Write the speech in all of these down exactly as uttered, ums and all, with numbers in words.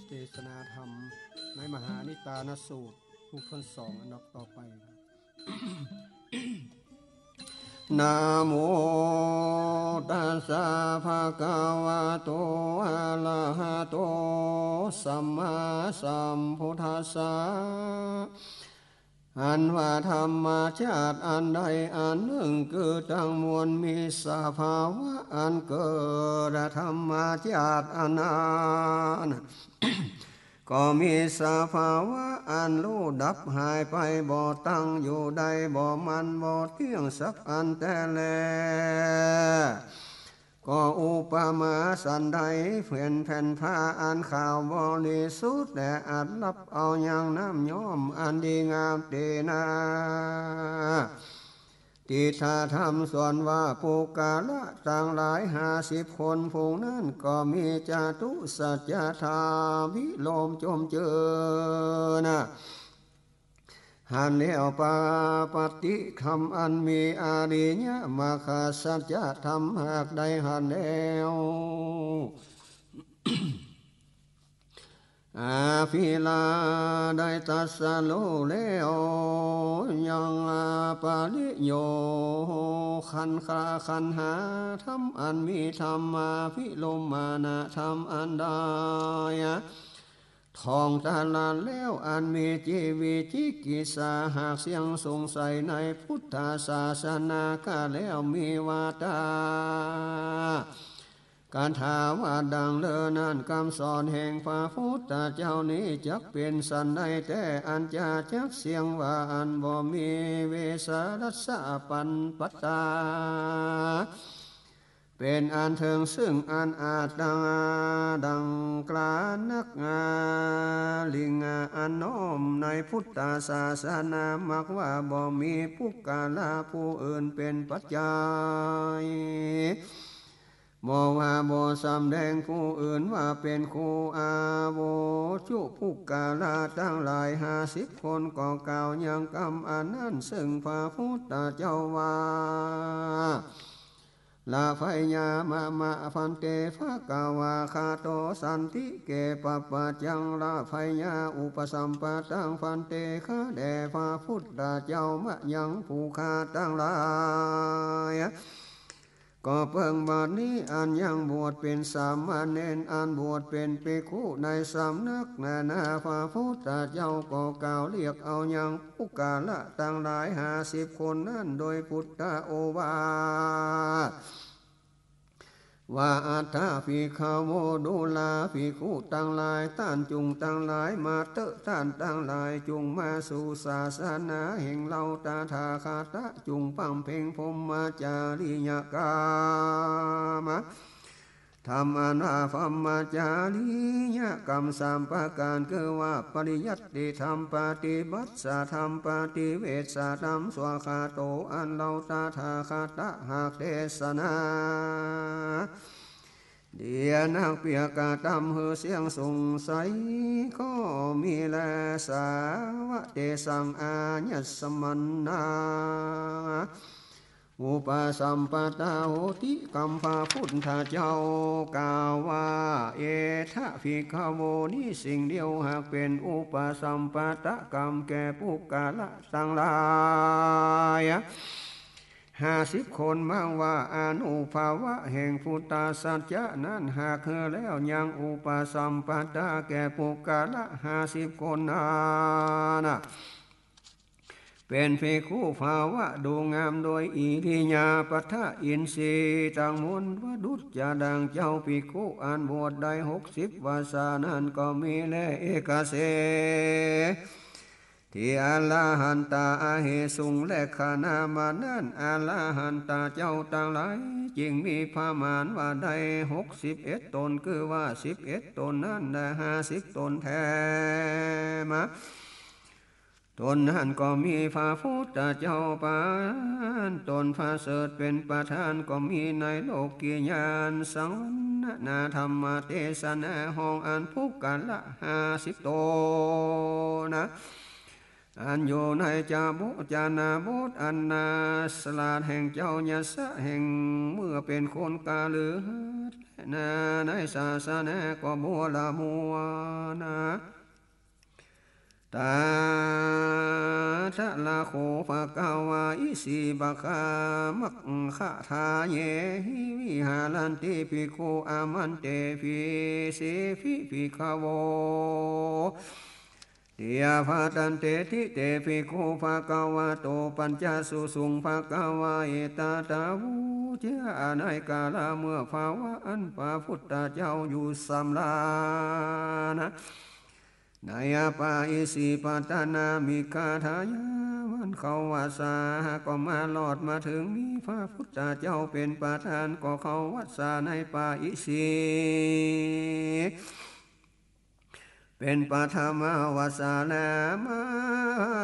เทศนาธรรมในมหานิทานสูตร ผู้ท่อนสอง อันดับต่อไป นะโม ตัสสะ ภะคะวะโต อะระหะโต สัมมาสัมพุทธัสสะ อันว่าธรรมชาติอันใดอันนึ่ง คือตังมวลมีสภาวะอันเกิด ธรรมชาติอันนั้น ก็มีสภาวะอันรู้ดับหายไป บ่ตั้งอยู่ได้ บ่มั่นบ่เตี้ยงสักอันแต๊แล ก็อุปมาฉันใด เหมือนแผ่นผ้าอันขาวบริสุทธิ์ และอันรับเอายังน้ำย้อมอันดีงามเตียวนา ติฏฐธรรมส่วนว่า ปุคคละตังหลายห้าสิบคน ผู้นั้นก็มีจตุสัจจะธรรม วิโลมจมเจือนะ หันแล้ว ปาปัตติธรรมอันมีอริยมรรคสัจจะธรรมหากได้หันแล้ว อภิราได้ตรัสรู้แล้ว ยังปริโยคขันธา ขันธาธรรมอันมีธรรมาภิรมมานะธรรมอันใด ถ่องตลาดแล้ว อันมีจิตวิจิกิจฉา หากเสี้ยงสงสัยในพุทธศาสนาข้าแล้ว มีว่าตา คาถาว่าดังเลิศนั้น คำสอนแห่งพระพุทธเจ้านี้ จักเป๋นสันใดแต๊ อันจะจักเสี้ยงว่าอันบ่มีเวสาละสะปันปัตตา เป๋นอันเถิงซึ่งอันอาจดัง ดังกล้านัก ลิงอันน้อมในพุทธศาสนา มักว่าบ่มีปุคคละผู้อื่นเป๋นปัจจัย บ่ว่าบ่สำแดงผู้อื่นว่าเป๋นครู อาวุจุ ปุคคละตังหลายห้าสิบคน ก็กล่าวยังกำอันนั้นซึ่งพระพุทธเจ้าว่า ละไพยามะ มะ ภันเต ภะคะวา คาโต สันติ เก ปัปปะจัง ละไพยา อุปสัมปะตัง ภันเต ข้าแด่พระพุทธเจ้า มะ ยัง ผู้ข้าตังหลาย ก็เปิงบัดนี้ อันยังบวชเป๋นสามเณร อันบวชเป๋นภิกขุในสำนักนานา พระพุทธเจ้าก็กล่าวเรียกเอายังปุคคละตังหลายห้าสิบคนนั้น โดยปุตตะโอวาท ว่า อัตถะ ภิกขะโว ดูราภิกขุตังหลาย ต้านจุ่งตังหลายมาเต๊อะ ต้านตังหลายจุ่งมาสู่ศาสนาแห่งเฮาตถาคตะ จุ่งบำเพ็งพรหมจริยกรรม ธรรมอันว่าพรหมจริยกรรมสามประก๋าน คือว่าปริยัติธรรม ปฏิบัติธรรม ปฏิเวทธรรม สังคโต อันเฮาตถาคตะหากเตสนา เดียนักเปียกกระตำหื้อเสี้ยงสงสัยก็มีแล สาวะเตสัง อายัสมะนะ อุปสัมปทาโหติ กำพระพุทธเจ้ากล่าวว่า เอทะ ภิกขะโว นี้สิ่งเดียวหากเป๋นอุปสัมปทกรรมแก่ปุคคละตังหลายห้าสิบคน มาว่าอานุภาวะแห่งพุทธสัจจะนั้น หากหื้อแล้วยังอุปสัมปทาแก่ปุคคละห้าสิบคนนั้นนะ เป๋นภิกขุภาวะดูงามโดยอิริยาบถะ อินทรีย์ตังมวลประดุจจะดังเจ้าภิกขุอันบวชได้หกสิบวรรษานั้นก็มีแล เอกเส ที่อรหันตาอเหสุง และขณะบัดนั้นอรหันตาเจ้าตังหลายจึงมีประมาณว่าได้หกสิบเอ็ดตน คือว่าสิบเอ็ดตนนั้นและห้าสิบตนแท้มา ตนนั้นก็มีพระพุทธเจ้าปานตนประเสริฐเป๋นประธาน ก็มีในโลกิยานสังวรรณนาธรรมเตสนา ห้องอันปุคคละห้าสิบตนนะ อันอยู่ในจาบุจานาบทอันนาสลาดแห่งเจ้ายะสะแห่งเมื่อเป๋นคนกาฤหัสถ์นาในศาสนาก็บัวละมัวนา ตาทะละโข ภะคะวา อิสิ ปะคะ มัคคะทาเยหิ วิหารันติ ภิกขุ อามันเตปิ เสปิ ภิกขะโว ติอาภัตตันเตติ เต ภิกขุ ภะคะวะโต ปัญจสุสุง ภะคะวา เอตะตะ วุจจะ ในกาละเมื่อภาวะอันพระพุทธเจ้าอยู่สำราญนะ ในอปาอิสิปัตตานามิกาทายาวันเข้าวัสสา ก็มาลอดมาเถิงมีพระพุทธเจ้าเป๋นประธาน ก็เข้าวัสสาในปาอิสิ เป๋นปฐมวัสสา และมั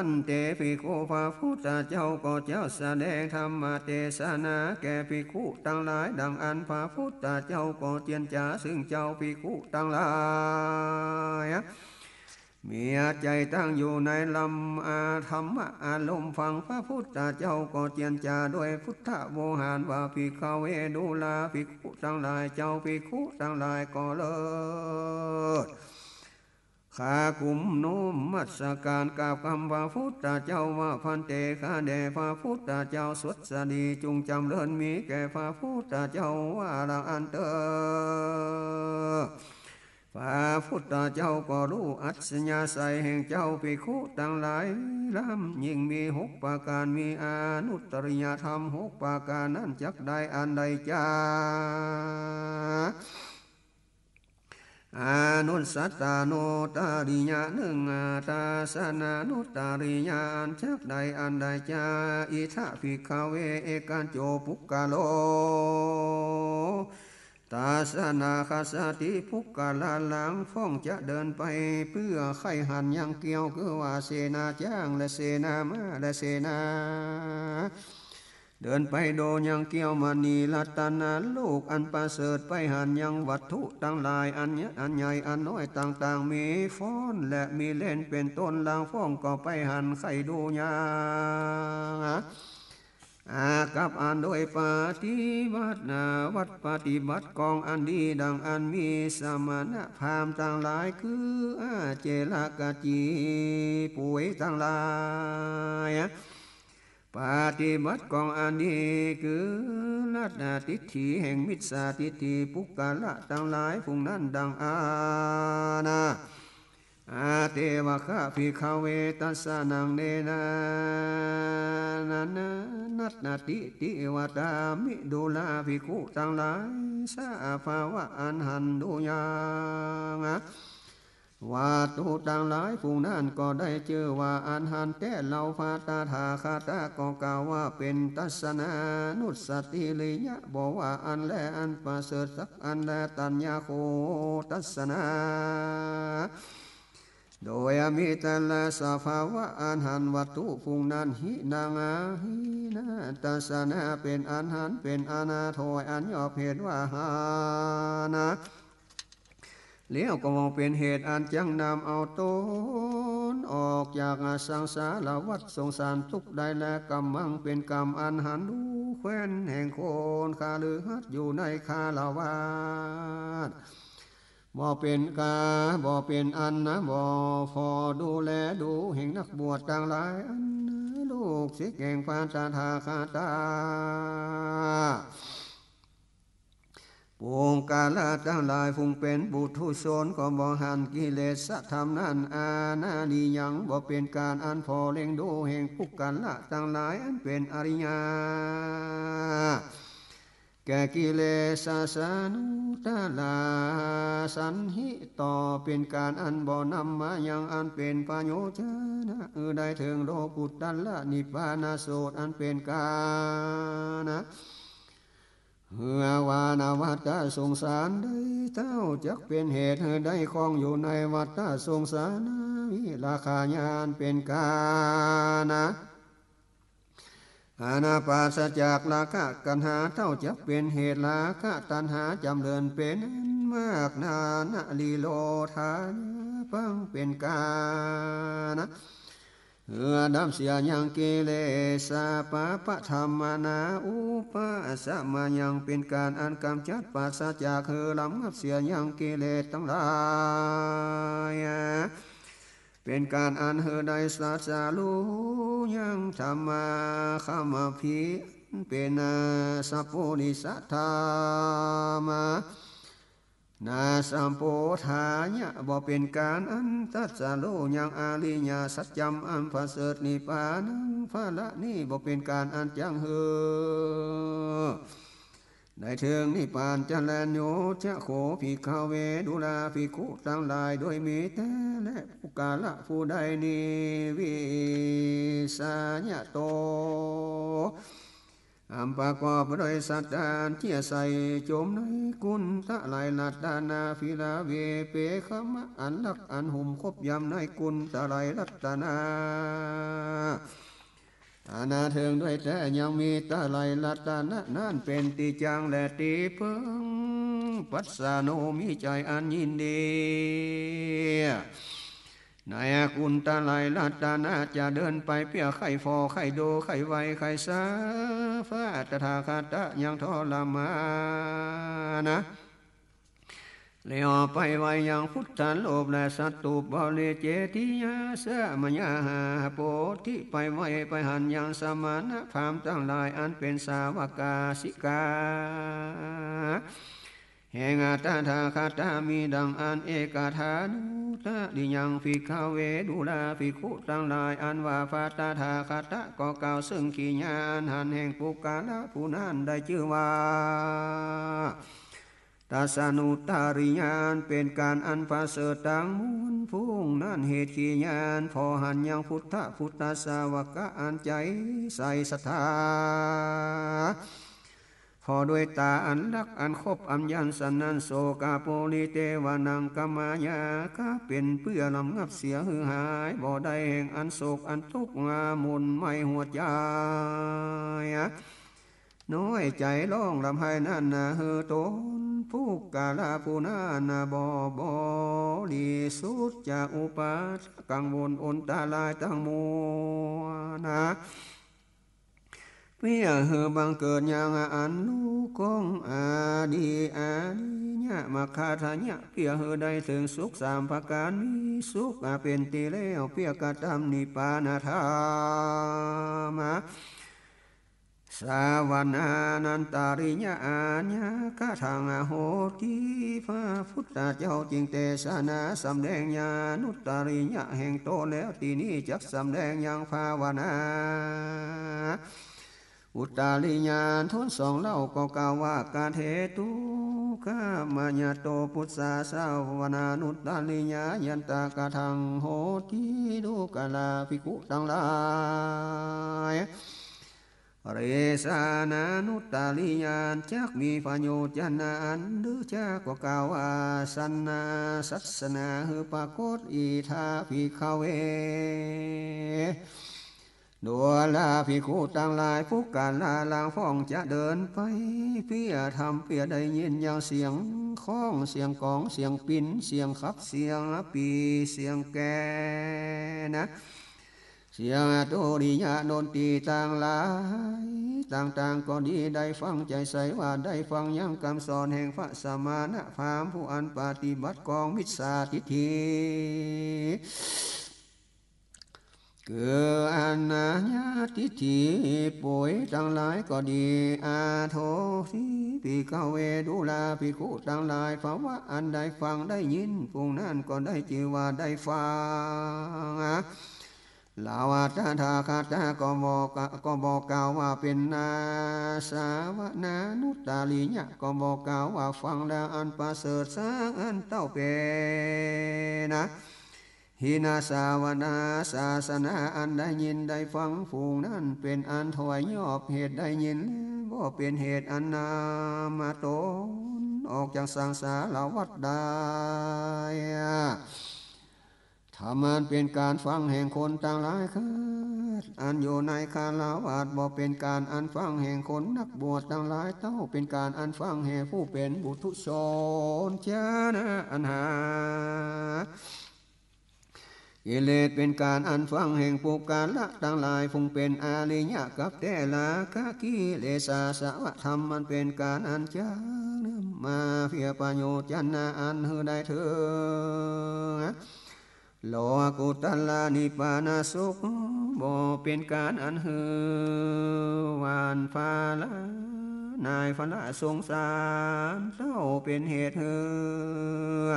นเต ภิกขุ พระพุทธเจ้าก็จะแสดงธรรมเตสนาแก่ภิกขุตังหลาย ดังอั้นพระพุทธเจ้าก็เจียรจาซึ่งเจ้าภิกขุตังหลาย มีใจ๋ตั้งอยู่ในลำอาธรรมะอารมณ์ฟัง พระพุทธเจ้าก็เจียรจาด้วยพุทธโวหารว่า ภิกขะเว ดูราภิกขุตังหลาย เจ้าภิกขุตังหลายก็เลิศ ขากุมนมัสการกราบกำพระพุทธเจ้าว่า ภันเต ข้าแด่พระพุทธเจ้า สวัสดีจุงจำเริญมีแก่พระพุทธเจ้าว่าละอั้นเตอ พระพุทธเจ้าก็ฮู้อัธยาศัยแห่งเจ้าภิกขุตังหลายล้ำยิ่ง มีหกประก๋าน มีอนุตตริยธรรมหกประก๋านนั้นจักได้อันใดจา อนุสสตานุตตริยะนึ่ง ทัสสนานุตตริยะอันจักได้อันใดจา อิทะ ภิกขะเว เอกัญโจ ปุคคะโล ตัสสนาคัสสะติ ปุคคละ หลังพ่องจะเดินไปเปื้อใค่หันยังเกี้ยว คือว่าเสนาจ๊างและเสนาม้าและเสนา เดินไปโดยยังเกี้ยว มณีรัตนะ ลูกอันประเสริฐ ไปหันยังวัตถุตังหลายอันเยอะอันใหญ่อันน้อยต่างๆ มีฟ้อนและมีเล่นเป๋นต้น หลังพ่องก็ไปหันใค่ดูยัง อากับอันโดยปฏิบัตินาวัตรปฏิบัติกองอันดี ดังอันมีสมณะพราหมณ์ตังหลาย คืออาเจรกจีปุยตังหลาย ปฏิบัติกองอันดี คือลัทธิทิฏฐิแห่งมิจฉาทิฏฐิปุคคละตังหลายฝูงนั้น ดังอานา อาเตวะคะ ภิกขะเว ตัสสะนัง เนนะ นะนะ นัตถิ ติวะตามิ ดูราภิกขุตังหลาย สะ ภาวะอันหันดูยังวัตถุตังหลายฝูงนั้น ก็ได้จื้อว่าอันหันแต๊ เฮาพระตถาคตะก็กล่าวว่าเป๋นทัสสนานุสสติริยะ บ่ว่าอันแลอันประเสริฐสักอันแล ตัญญาโค ทัสสนา โดยอมิตรละสภาวะอันหันวัตถุฝูงนั้น หินัง อาหินะ ทัสสนา เป๋นอันหันเป๋นอันถอย อันยอบเหตุว่าหานะ แล้วก็เป๋นเหตุอันจักนำเอาตนออกจากสังสารวัฏสงสารตุ๊กข์ได้ และกำมังเป๋นกำอันหันดูแคว้นแห่งคนคฤหัสถ์อยู่ในคฤหัสถ์ บ่เป๋นกา บ่เป๋นอันนะ บ่ผ่อดูแลดูแห่งนักบวชตังหลาย อันลูกศิษย์แห่งพระตถาคตะ ปุคคละตังหลาย ฝูงเป๋นปุถุชน ก็บ่หันกิเลสธรรมนั้น อานานิยัง บ่เป๋นก๋านอันผ่อเล็งดูแห่งปุคคละตังหลาย อันเป๋นอริยะ แก่กิเลสสานุตตะราสันหิ ต่อเป๋นก๋านอันบ่นำมายังอันเป๋นประโยชนะ อือได้เถิงโลกุตตะระนิพพานโสต อันเป๋นก๋านนะ เหือว่านาวัฏสงสารได้เต้า จักเป๋นเหตุหื้อได้คล้องอยู่ในวัฏสงสาร วิราคะญาณเป๋นก๋านนะ อันปราศจากราคะตัณหาเต้า จักเป๋นเหตุราคะตัณหาจ๋ำเริญเป๋นอันมากนานะ นิโรธาญาณปังเป๋นก๋านนะ หื้อดับเสียยังกิเลสาปะปะธรรมนา อุปะสะมะยัง เป๋นก๋านอันก๋ำจัดปราศจาก หื้อระงับเสียยังกิเลสตังหลาย เป๋นก๋านอันหื้อได้สัจจะฮู้ยังธรรมะ คำอภิ เป๋นสัพพุริสธรรมะ นาสัมโปธัญญะ บ่เป๋นก๋านอันตรัสฮู้ยังอริยสัจจ๋ำอันประเสริฐนิพพานัง พละนี้บ่เป๋นก๋านอันจักหื้อได้เถิงนิพพานจะแล โยจะโข ภิกขะเว ดูราภิกขุตังหลาย โดยมิแต๊แล ปุคคละผู้ใด นิวิชชะโย อันประกอบโดยศรัทธาอันเจื้อใสจ๋มในกุณไตรรัตนะ ภิระเว เปขะมะ อันฮักอันห่มคบยำในกุณไตรรัตนะ อันเถิงโดยแต๊ยังมีไตรรัตนะนั้นเป๋นตี้จั้งและตี้เปิง ปัสสะโน มีใจ๋อันยินดี ในกุณไตรรัตนะ จะเดินไปเปื้อใค่ผ่อ ใค่ดู ใค่ไหว้ ใค่สาธา ตถาคตะยังทรมานนะ แล้วไปไหว้ยังพุทธรูปและสถูปบริเจดียสมยาหา โพธิ ไปไหว้ไปหันยังสมณพราหมณ์ตังหลาย อันเป๋นสาวกาสิกา แห่งตถาคตะ มีดังอั้น เอกทานุตตริยัง ภิกขะเว ดูราภิกขุตังหลาย อันว่าพระตถาคตะก็กล่าวซึ่งกิริยาอันหันแห่งปุคคละผู้นั้นได้จื้อว่า ทัศนุตตริยะ เป๋นก๋านอันประเสริฐตังมวลฝูงนั้น เหตุกิริยาอันผ่อหันยังพุทธะ พุทธสาวกะอันใจ๋ใส่ศรัทธา ผ่อด้วยต๋าอันฮักอันคบอันยำสันนั้น โสกะปุริเตวะนัง กะมายะ กะเป๋นเปื้อระงับเสียหื้อหายบ่ได้แห่งอันโศกอันตุ๊กข์ หม่นไหม้หัวใจ๋ น้อยใจ๋ฮ้องร่ำไห้นั้นนา หื้อต๋นปุคคละผู้นั้นนา บ่บริสุทธิ์จากอุปาทะกังวลอันตรายตังมวลนา เปื้อหื้อบังเกิดยังอันฮู้ก้องอดีอริยมรรคทัศนะ เปื้อหื้อได้เถิงสุขสามประก๋าน มีสุขเป๋นตี้แล้ว เปื้อกระตำนิพพานธรรมสวนานันตริยะ อายักขัง โหติ พระพุทธเจ้าจึงเตสนาสำแดงญาณุตตริยะแห่งโตแล้ว ตี้นี้จักสำแดงยังภาวนา อุตตริยะอันถ้วนสองเล่า ก็กล่าวว่า กะเทตุ ขะมะยะโต ปุสสา สวนานุตตริยะ ยันตะกะทัง โหติ ดูกราภิกขุตังหลาย เรสานานุตตริยะ จักมีพยัญชนะอัน หรือจักก็กล่าวว่า สันนา สัสสนา หื้อปรากฏ อิทา ภิกขะเว ดูราภิกขุตังหลาย ปุคคละลางพ่องจะเดินไป เปื้อทำเปื้อได้ยินยังเสียงฆ้อง เสียงก๋อง เสียงปิน เสียงขับ เสียงปี่ เสียงแกนะ เสียงดุริยะดนตรีตังหลายต่างๆ ก็ดี ได้ฟังใจ๋ใสว่าได้ฟังยังกำสอนแห่งพระสมณพราหมณ์ผู้อันปฏิบัติกองมิจฉาทิฏฐิ คืออนัญญาทิฏฐิป่วยตังหลายก็ดี อาโทสิ ภิกขะเว ดูราภิกขุตังหลาย เพราะว่าอันได้ฟังได้ยิน ฝูงนั้นก็ได้จื้อว่าได้ฟัง ลาวตถาคตะก็บอก ก็บอกกล่าวว่าเป๋นนาสวนานุตตริยะ ก็บอกกล่าวว่าฟังแล้วอันประเสริฐสักอันเต้าเป๋นนะ หินสาวนา ศาสนาอันได้ยินได้ฟัง ฝูงนั้นเป๋นอันถอยยอบเหตุได้ยิน แล้วบ่เป๋นเหตุอันนำตนออกจากสังสารวัฏได้ ธรรมอันเป๋นก๋านฟังแห่งคนตังหลายเกิด อันอยู่ในฆราวาส บ่เป๋นก๋านอันฟังแห่งคนนักบวชตังหลายเต้า เป๋นก๋านอันฟังแห่ผู้เป๋นปุถุชน จานะอันหา กิเลสเป๋นก๋านอันฝังแห่งปุคคละตังหลาย ผู้เป๋นอริยะกับแต๊ ราคะกิเลสาสวะธรรม มันเป๋นก๋านอันจักนำมาเปื้อประโยชน์จะนาอันหื้อได้เถิง โลกุตตรนิพพานสุข บ่เป๋นก๋านอันหื้อหว่านฟาละนายฟาละสงสาร เต้าเป๋นเหตุหื้อ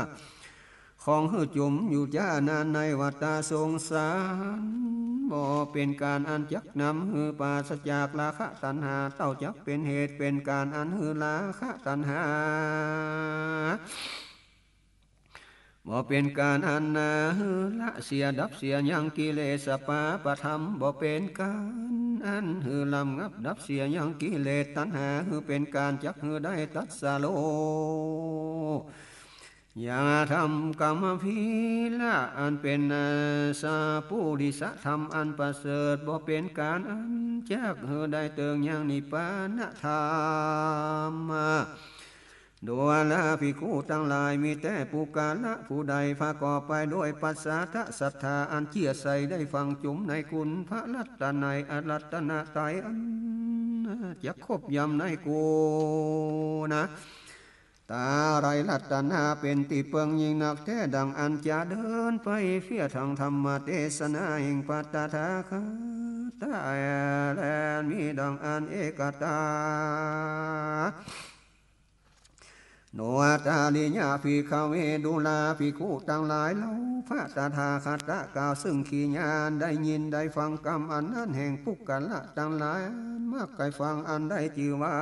ของหื้อจุ่มอยู่จ้านาในวัฏฏะสงสาร บ่เป๋นก๋านอันจักนำหื้อปราศจากราคะตัณหา เต้าจักเป๋นเหตุเป๋นก๋านอันหื้อราคะตัณหา บ่เป๋นก๋านอันหื้อละเสียดับเสียยังกิเลสปาปธรรม บ่เป๋นก๋านอันหื้อระงับดับเสียยังกิเลสตัณหา หื้อเป๋นก๋านจักหื้อได้ตรัสรู้ ญาณธรรมกัมมภีระ อันเป๋นสัพพุริสธรรมอันประเสริฐ บ่เป๋นก๋านอันจักหื้อได้เติงยังนิพพานธรรม ดูราภิกขุตังหลาย มีแต่ปุคคละผู้ใดประกอบไปด้วยปัสสาทะศรัทธาอันเจื้อใส ได้ฟังจุ่มในคุณพระรัตนตรัย อรัตนตรัยอันจักครบย่ำในกุณะ ตรัยรัตนะเป๋นตี้เปิงยิ่งนักแต๊ ดั่งอันจะเดินไปเปื้อฟังธรรมเตสนาแห่งพระตถาคต แลมีดั่งอันเอกตา โนตาริยะภิกขเว ดูราภิกขุตังหลาย เฮาพระตถาคตกล่าวซึ่งขีญาณ ได้ยินได้ฟังกำอันนั้นแห่งปุคคละตังหลาย อันมักใค่ฟังอันได้จื้อว่า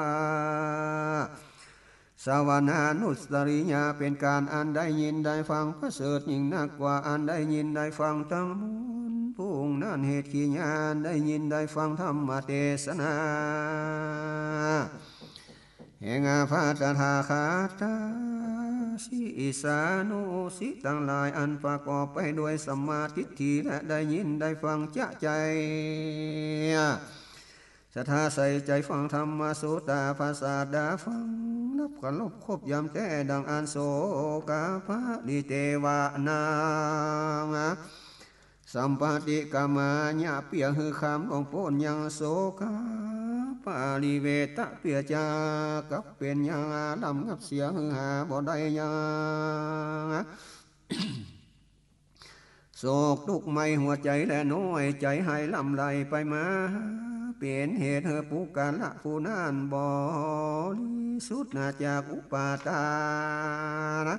สวนานุตตริยะ เป๋นก๋านอันได้ยินได้ฟังประเสริฐยิ่งนักกว่าอันได้ยินได้ฟังตังมวล ผู้นั้นเหตุขีญาณได้ยินได้ฟังธรรมเตสนา แห่งพระตถาคต ศิษยานุศิษย์ตังหลาย อันประกอบไปด้วยสัมมาทิฏฐิ และได้ยินได้ฟังจะใจ๋ ศรัทธาใส่ใจ๋ฟังธรรม โสตาปสสดา ฟังนับเคารพครบย่ำแต๊ ดั่งอันโสกาปริเทวานัง สัมปติกรรมาญะ เปื้อหื้อข้ามล่วงป๊นยังโสกาปริเทวะ เปื้อจะกลับเป๋นยังระงับเสียหื้อหาบ่ได้ยัง โศกตุ๊กข์ไหม้หัวใจ๋และน้อยใจ๋ ไหลหลั่งไหลไปมา เป๋นเหตุหื้อปุคคละผู้นั้นบริสุทธิ์นาจากอุปาทาน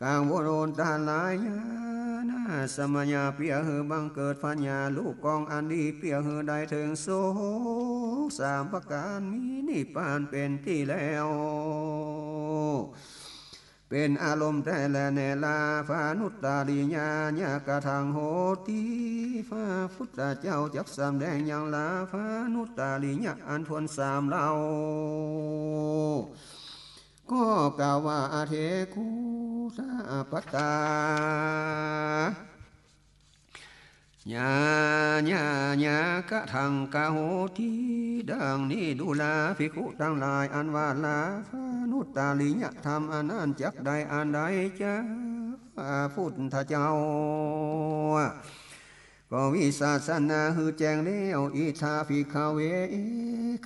กังวลตรายานะสมัยยะ เปื้อหื้อบังเกิดปัญญาฮู้กองอันดี เปื้อหื้อได้เถิงโสตสามประก๋าน มีนิพพานเป๋นตี้แล้ว เป๋นอารมณ์แต๊แล แน่ ลาภานุตตริยาญะกะถังโหติ พระพุทธเจ้าจักสำแดงยังลาภานุตตริยะอันถ้วนสามเล่า ก็กล่าวว่า อเถ กุตตะปัตตา ญาญาญะกะถังกะโหติ ดั่งนี้ ดูราภิกขุตังหลาย อันว่าลาภานุตตริยธรรมอันนั้นจักได้อันใดจากพระพุทธเจ้า ก็วิสัชนาหื้อแจ้งแล้ว อิทัง ภิกขะเว เอ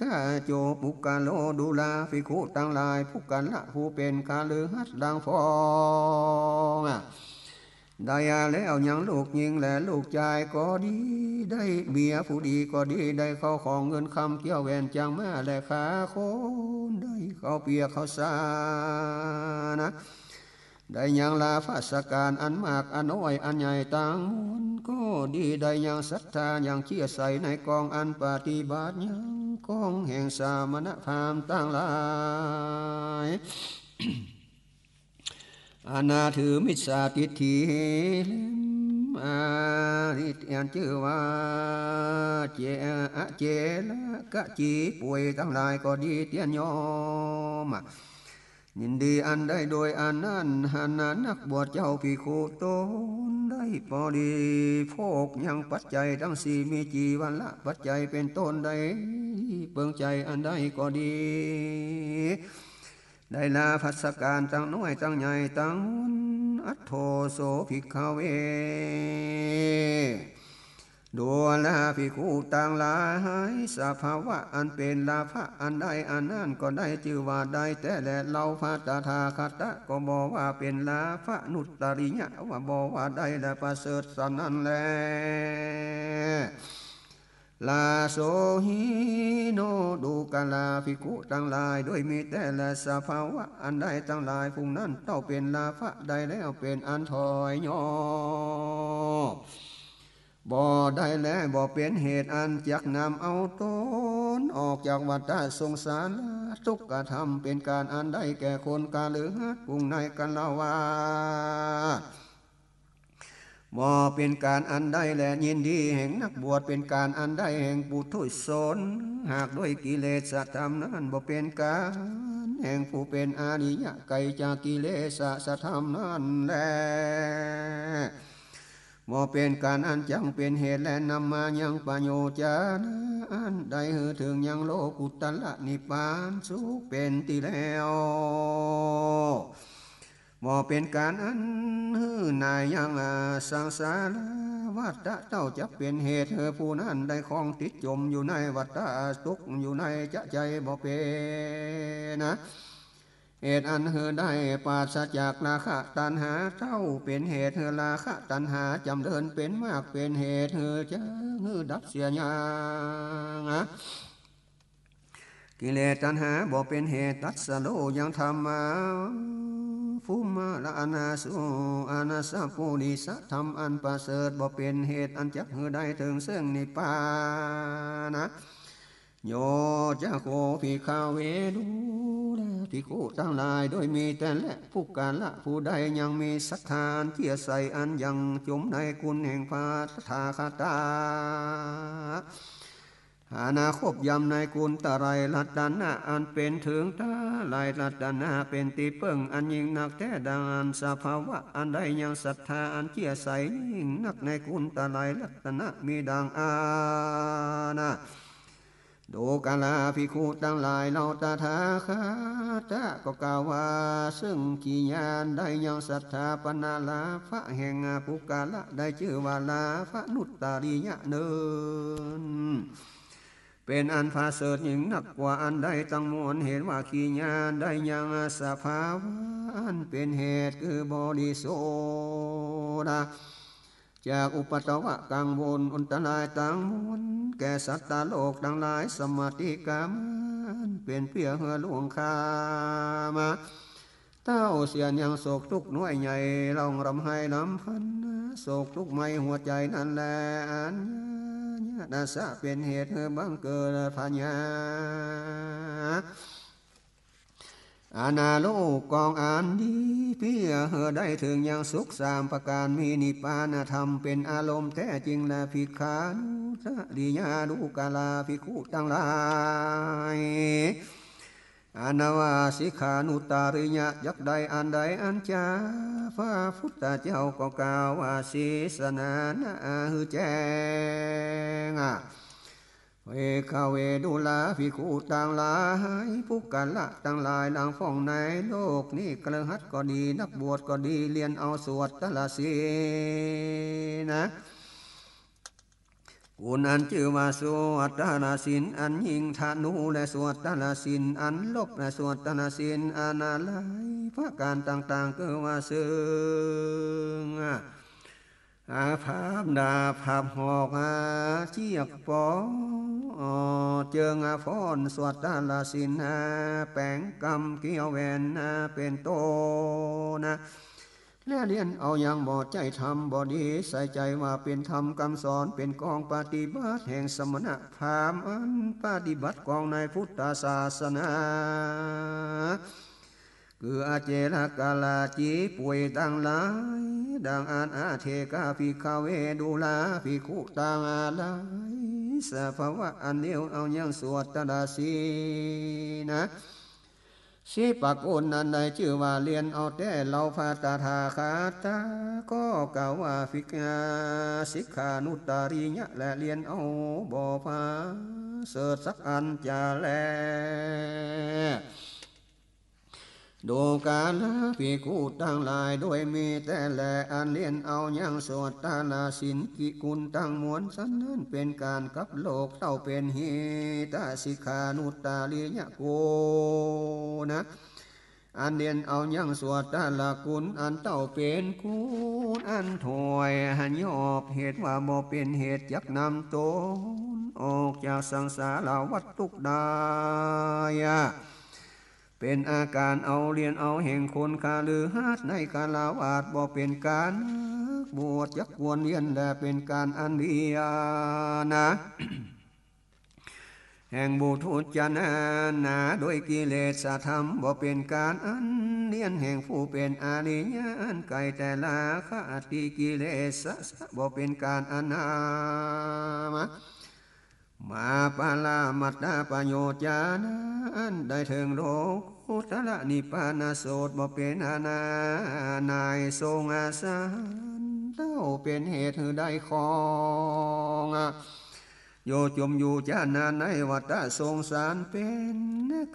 กะโจ ปุคคะโล ดูราภิกขุตังหลาย ปุคคละผู้เป๋นคฤหัสถ์ดังฟ้อง ได้แล้วยังลูกญิงและลูกจายก็ดี ได้เมียผู้ดีก็ดี ได้เข้าของเงินคำเกี้ยวแหวนจ้างม้าและข้าคน ได้ข้าวเปียกข้าวสาร ได้ยังลาภสก๋านอันมากอันน้อยอันใหญ่ตังมวลก็ดี ได้ยังศรัทธายังเจื้อใสในกองอันปฏิบัติ ยังกองแห่งสมณพราหมณ์ตังหลาย อันนาถือมิจฉาทิฏฐิ เล่มอาริตอันจื้อว่า เจ อเจละกะจีป่วยตังหลายก็ดี เตียนยอม ยินดีอันได้โดยอันนั้น หันนานักบวชเจ้าภิกขุตนได้บริโภคยังปัจจัยตังสี่ มีจีวรปัจจัยเป๋นต้น ได้เปิงใจ๋อันใดก็ดี ได้ลาภสก๋านตังน้อยตังใหญ่ตังมวล ทโธ โส ภิกขเว ดูราภิกขุตังหลาย สภาวะอันเป๋นลาภะอันใดอันนั้นก็ได้จื้อว่าได้แต๊แล เฮาพระตถาคตะก็บ่ว่าเป๋นลาภะนุตตริยะ ว่าบ่ว่าได้และประเสริฐสันนั้นแล ลาโสหิโน ดูราภิกขุตังหลาย โดยมีแต๊แล สภาวะอันใดตังหลาย ผู้นั้นเต้าเป๋นลาภะได้แล้ว เป๋นอันถอยย่อ บ่ได้แล บ่เป๋นเหตุอันจักนำเอาต๋นออกจากวัฏฏะสงสารทุกข์ กระทำเป๋นก๋านอันใดแก่คนคฤหัสถ์ผู้ในคฤหัสถวาส บ่เป๋นก๋านอันใดแล ยินดีแห่งนักบวช เป๋นก๋านอันใดแห่งปุถุชน หากด้วยกิเลสธรรมนั้น บ่เป๋นก๋านแห่งผู้เป๋นอริยะ ไกลจากกิเลสธรรมนั้นแล บ่เป๋นก๋านอันจักเป๋นเหตุ และนำมายังประโยชน์จานะอันใดหื้อเถิงยังโลกุตตรนิพพานสุขเป๋นตี้แล้ว บ่เป๋นก๋านอันหื้อหน่ายยังสังสารวัฏฏะ เต้าจักเป๋นเหตุหื้อผู้นั้นได้คล้องติดจ๋มอยู่ในวัฏฏะ ตกอยู่ในจะใจ้ บ่เป๋นนะ เหตุอันหื้อได้ปราศจากราคะตัณหา เต้าเป๋นเหตุหื้อราคะตัณหาจ๋ำเริญเป๋นมาก เป๋นเหตุหื้อจักหื้อดับเสียยัง กิเลสตัณหา บ่เป๋นเหตุตรัสฮู้ยังธรรมะ ภูมิละอนาสุ อนาสปุริสธรรมอันประเสริฐ บ่เป๋นเหตุอันจักหื้อได้เถิงซึ่งนิพพานะ โยจะโข ภิกขเว ดูราภิกขุตังหลาย โดยมีแต๊แล ปุคคละผู้ใดยังมีศรัทธาอันเจื้อใส อันยังจ๋มในคุณแห่งพระตถาคตะ หานาคบยำในคุณไตรรัตนะ อันเป๋นเถิงไตรรัตนะเป๋นตี้เปิ้งอันยิ่งนักแต๊ ดังอั้น สภาวะอันใดยังศรัทธาอันเจื้อใสยิ่งนักในคุณไตรรัตนะ มีดังอั้นนะ ดูราภิกขุตังหลาย เฮาตถาคตะก็กล่าวว่า ซึ่งกิริยาอันใดยังศรัทธาปะนะลาภะแห่งปุคคละ ได้จื้อว่าลาภะนุตตริยะเนิน เป๋นอันประเสริฐยิ่งนักกว่าอันใดตังมวล เหตุว่ากิริยาอันใดยังสภาวะอันเป๋นเหตุ คือบริสุทธิ์นะ จากอุปัทวะกังวลอันตรายตังมวล แก่สัตว์โลกตังหลาย สมาธิกามันเป๋นเปื้อหื้อล่วงข้ามมา เต้าเสี้ยนยังโศกทุกข์น้อยใหญ่ร้องร่ำไห้รำพัน โศกทุกข์ไหม้หัวใจ๋นั้นแล อัญญาตสะเป๋นเหตุหื้อบังเกิดพยา อานาโลกกองอันดี เปื้อหื้อได้เถิงยังสุขสามประก๋าน มีนิพพานธรรมเป๋นอารมณ์แต๊จริงแล ภิกขานุตตริยา ดูราภิกขุตังหลาย อานาว่าสิกขานุตตริยะ จักได้อันใดอันจาพระพุทธเจ้าก็กล่าวว่า เสสนานาหื้อแจ้ง ภิกขเว ดูราภิกขุตังหลาย ปุคคละตังหลาย หลังพ่องในโลกนี้ คฤหัสถ์ก็ดี นักบวชก็ดี เฮียนเอาสวดตะละศีลนะ คุณอันจื้อว่าสวดตะละศีลอันยิ่งธนู และสวดตะละศีลอันลบ และสวดตะละศีลอันอะไรประก๋านต่างๆ คือว่าซึ่ง อาภาพดาบผาบหอก อาเจียกปอ เจิงอาฟ้อน สวดตะละศีล อาแป๋งกำเกี้ยวแหวน อาเป๋นต้นนะ และเฮียนเอาอย่างบ่ใจ้ธรรมบ่ดี ใส่ใจ๋ว่าเป๋นธรรมกำสอน เป๋นกองปฏิบัติแห่งสมณะพราหมณ์ อันปฏิบัติกองในพุทธศาสนา คืออาเจรกราจีป่วยตังหลาย ดังอั้น อาเทกาภิกขเว ดูราภิกขุตังหลาย สภาวะอันเดียวเอายังสวดตะละศีลนะ สิบประก๋านนั้นได้จื้อว่าเฮียนเอาแต๊ เฮาพระตถาคตะก็กล่าวว่าภิกข สิกขานุตตริยะ และเฮียนเอาบ่ประเสริฐสักอันจาแล ดูกราภิกขุตังหลาย โดยมีแต๊แล อันเลียนเอายังสวดตะละศีลกิคุณตังมวลสันนั้น เป๋นก๋านกับโลกเต้าเป๋นหิตะ สิกขานุตตริยะกุณะ อันเลียนเอายังสวดตะละกุณ อันเต้าเป๋นกุณอันถ้วยหยอบ เหตุว่าบ่เป๋นเหตุจักนำต๋นออกจากสังสารวัฏทุกข์ได้ เป๋นอาก๋านเอาเลียนเอาแห่งคนคฤหัสถ์ในฆราวาส บ่เป๋นก๋านนักบวชจักควรเลียน และเป๋นก๋านอันเลียนนะ แห่งปุถุชนนา โดยกิเลสธรรม บ่เป๋นก๋านอันเลียนแห่งผู้เป๋นอริยะ อันไก๋แต่ราคะ อติกิเลสะ บ่เป๋นก๋านอันนำมา ปรมัตถปโยชน์จานะ อันได้เถิงโลกุตตรนิพพานโสต บ่เป๋นอาณา นายทรงอาสารเต้า เป๋นเหตุหื้อได้ครอง อยู่จมอยู่จานะในวัฏสงสาร เป๋น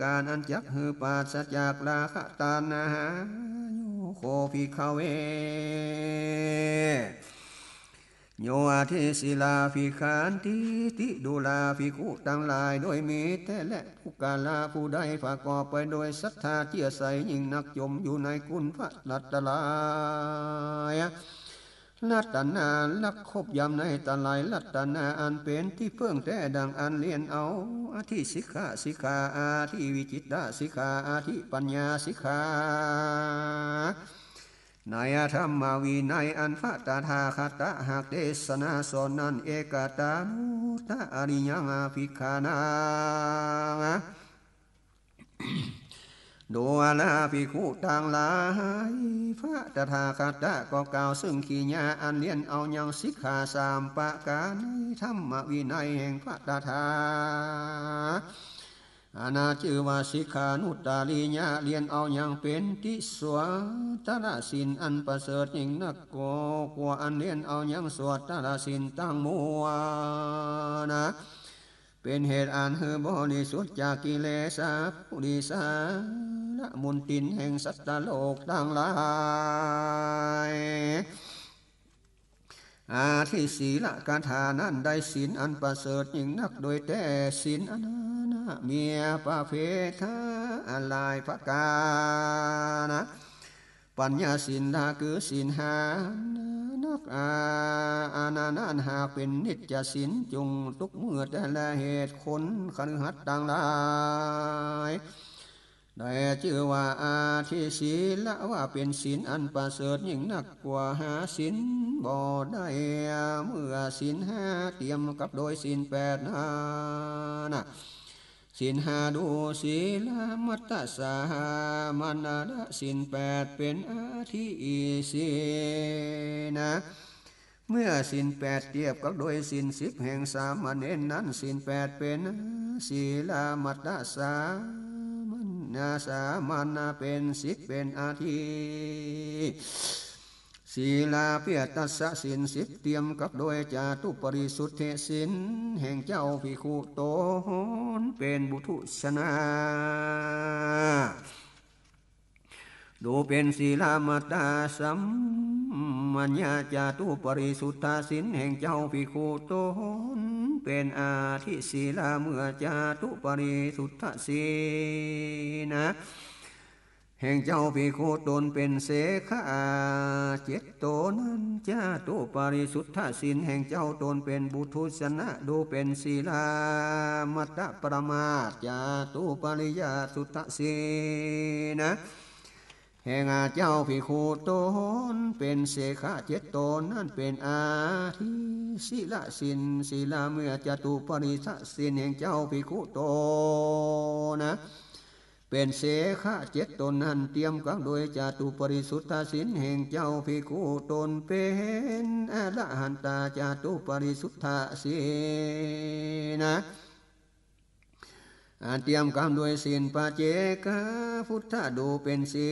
ก๋านอันจักหื้อปราศจากราคะตัณหา โยโคภิกขเว โยอทธิศีลาภิกขันติติ ดูราภิกขุตังหลาย โดยมีแต๊แล ปุคคละผู้ใดประกอบไปโดยศรัทธาเจื้อใสยิ่งนัก จมอยู่ในคุณพระรัตนตรัย รัตนารัก คบยำในไตรรัตนาอันเป๋นตี้เปิ้งแต๊ ดังอันเลียนเอา อทธิสิกขาสิกขา อทธิวิจิตตสิกขา อทธิปัญญาสิกขา ในธรรมวินัยอันพระตถาคตะหากเตสนาสอนนั้น เอกตานุตตริยังอภิกขานัง ดูราภิกขุตังหลาย พระตถาคตะก็กล่าวซึ่งกิริยาอันเลียนเอายังสิกขาสามประก๋านในธรรมวินัยแห่งพระตถา อันจื้อว่าสิกขานุตตริยะ เลียนเอายังเป๋นติสวตรศีลอันประเสริฐยิ่งนัก ก็กว่าอันเลียนเอายังสวตรศีลตังมวลนะ เป๋นเหตุอันหื้อบริสุทธิ์จากกิเลสะ ปุริสะ ละมนทินแห่งสัตว์โลกตังหลาย อทธิศีลคาถานั้นได้ศีลอันประเสริฐยิ่งนัก โดยแต๊ศีลอันนั้นมีประเภทหลายประก๋านนะ ปัญญาศีลละคือศีลห้านัก อา อันนั้นหากเป๋นนิจศีลจุ่งทุกเมื่อ แต่ละเหตุคนคฤหัสถ์ตังหลาย ได้จื้อว่าอทธิศีลละ ว่าเป๋นศีลอันประเสริฐยิ่งนัก กว่าหาศีลบ่ได้ เมื่อศีลห้าเตียมกับโดยศีลแปดนั้นนะ ศีลห้าดู ศีลมัตตสามัญญะ ศีลแปดเป๋นอทธิศีลนะ เมื่อศีลแปดเตียบกับโดยศีลสิบแห่งสามเณรนั้น ศีลแปดเป๋นศีลมัตตสามัญญะ สามัญญะเป๋นสิบ เป๋นอทธิ ศีลาเปียตัสสะ ศีลสิบเตียมกับโดยจาตุปริสุทธิศีลแห่งเจ้าภิกขุต๋นเป๋นปุถุชนนะ ดูเป๋นศีลมัตตสามัญญะจาตุปริสุทธิศีลแห่งเจ้าภิกขุต๋นเป๋นอทธิศีลา เมื่อจาตุปริสุทธิศีลนะ แห่งเจ้าภิกขุต๋นเป๋นเสขะเจ็ดต๋นนั้น จาตุปริสุทธิศีลแห่งเจ้าต๋นเป๋นปุถุชนนะ ดูเป๋นศีลมัตตปรมาส จาตุปริยสุทธิศีลนะ แห่งเจ้าภิกขุต๋นเป๋นเสขะเจ็ดต๋นนั้น เป๋นอทธิศีลศีล ศีลาเมื่อจาตุปริสุทธิศีลแห่งเจ้าภิกขุต๋นนะ เป๋นเสขะเจ็ดต๋นนั้น เตียมกักโดยจาตุปริสุทธิศีลแห่งเจ้าภิกขุต๋น เป๋นอรหันตาจาตุปริสุทธิศีลนะ อันเตียมกักโดยศีลปัจเจกพุทธะ ดูเป๋นศี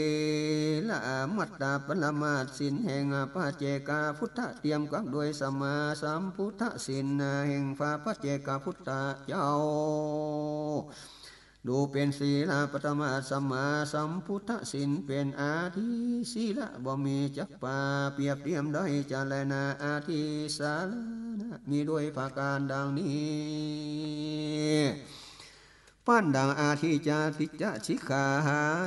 ลมัตตปรมาส ศีลแห่งปัจเจกพุทธะ เตียมกักโดยสัมมาสัมพุทธศีลแห่งพระปัจเจกพุทธเจ้า ดูเป๋นศีลาปัตตมะสัมมาสัมพุทธศีล เป๋นอาทิศีละบ่มีจักปา เปรียบเตียมได้จะแลนา อาทิสาระนะ มีด้วยประก๋านดังนี้ ปั๋นดังอาทิจาทิจสิกขา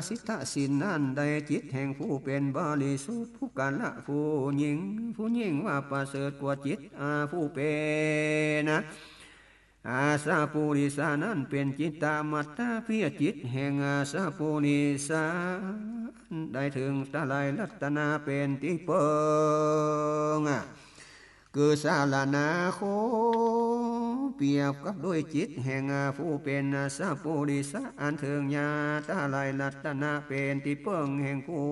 สิทธศีลนั้น ได้จิตแห่งผู้เป๋นบริสุทธิ์ ปุคคละผู้หญิง ผู้หญิงว่าประเสริฐกว่าจิต อา ผู้เป๋น อาสะปุริสะนั้นเป๋นจิตตมัตตะ เปียบจิตแห่งอาสะปุริสะ ได้เถิงไตรรัตนะเป๋นตี้เปิ้ง คือสรณาคม เปรียบกับด้วยจิตแห่งผู้เป๋นอาสะปุริสะ อันเถิงญาไตรรัตนะเป๋นตี้เปิ้งแห่งผู้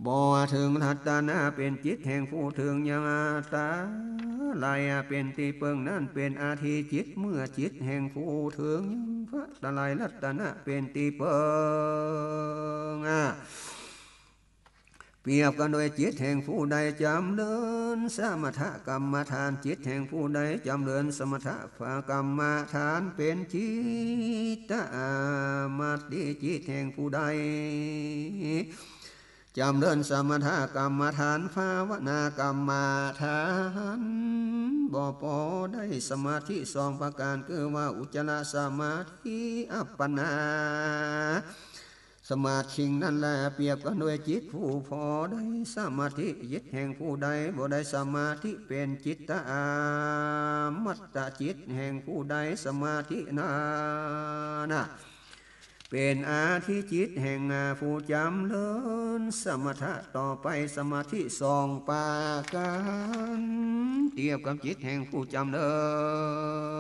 บ่เถิงรัตนะ เป๋นจิตแห่งผู้เถิงญาไตรเป๋นตี้เปิ้งนั้น เป๋นอาทิจิต เมื่อจิตแห่งผู้เถิงยังพระไตรรัตนะเป๋นตี้เปิ้ง เปรียบกั๋นด้วยจิตแห่งผู้ใดจ๋ำเริญสมถกรรมฐาน จิตแห่งผู้ใดจ๋ำเริญสมถกรรมฐาน เป๋นจิตตะอามัตติ จิตแห่งผู้ใด จ๋ำเริญสมถกรรมฐาน ภาวนากรรมฐาน บ่ปอได้สมาธิสองประก๋าน คือว่าอุจจารสมาธิ อัปปนาสมาธินั้นแล เปรียบกั๋นด้วยจิตผู้ปอได้สมาธิ จิตแห่งผู้ใดบ่ได้สมาธิ เป๋นจิตตะอามัตตะ จิตแห่งผู้ใดสมาธินั้นนะ เป๋นอาทิจิตแห่งผู้จ๋ำเริญสมถะต่อไปสมาธิสองประก๋าน เทียบกับจิตแห่งผู้จ๋ำเริ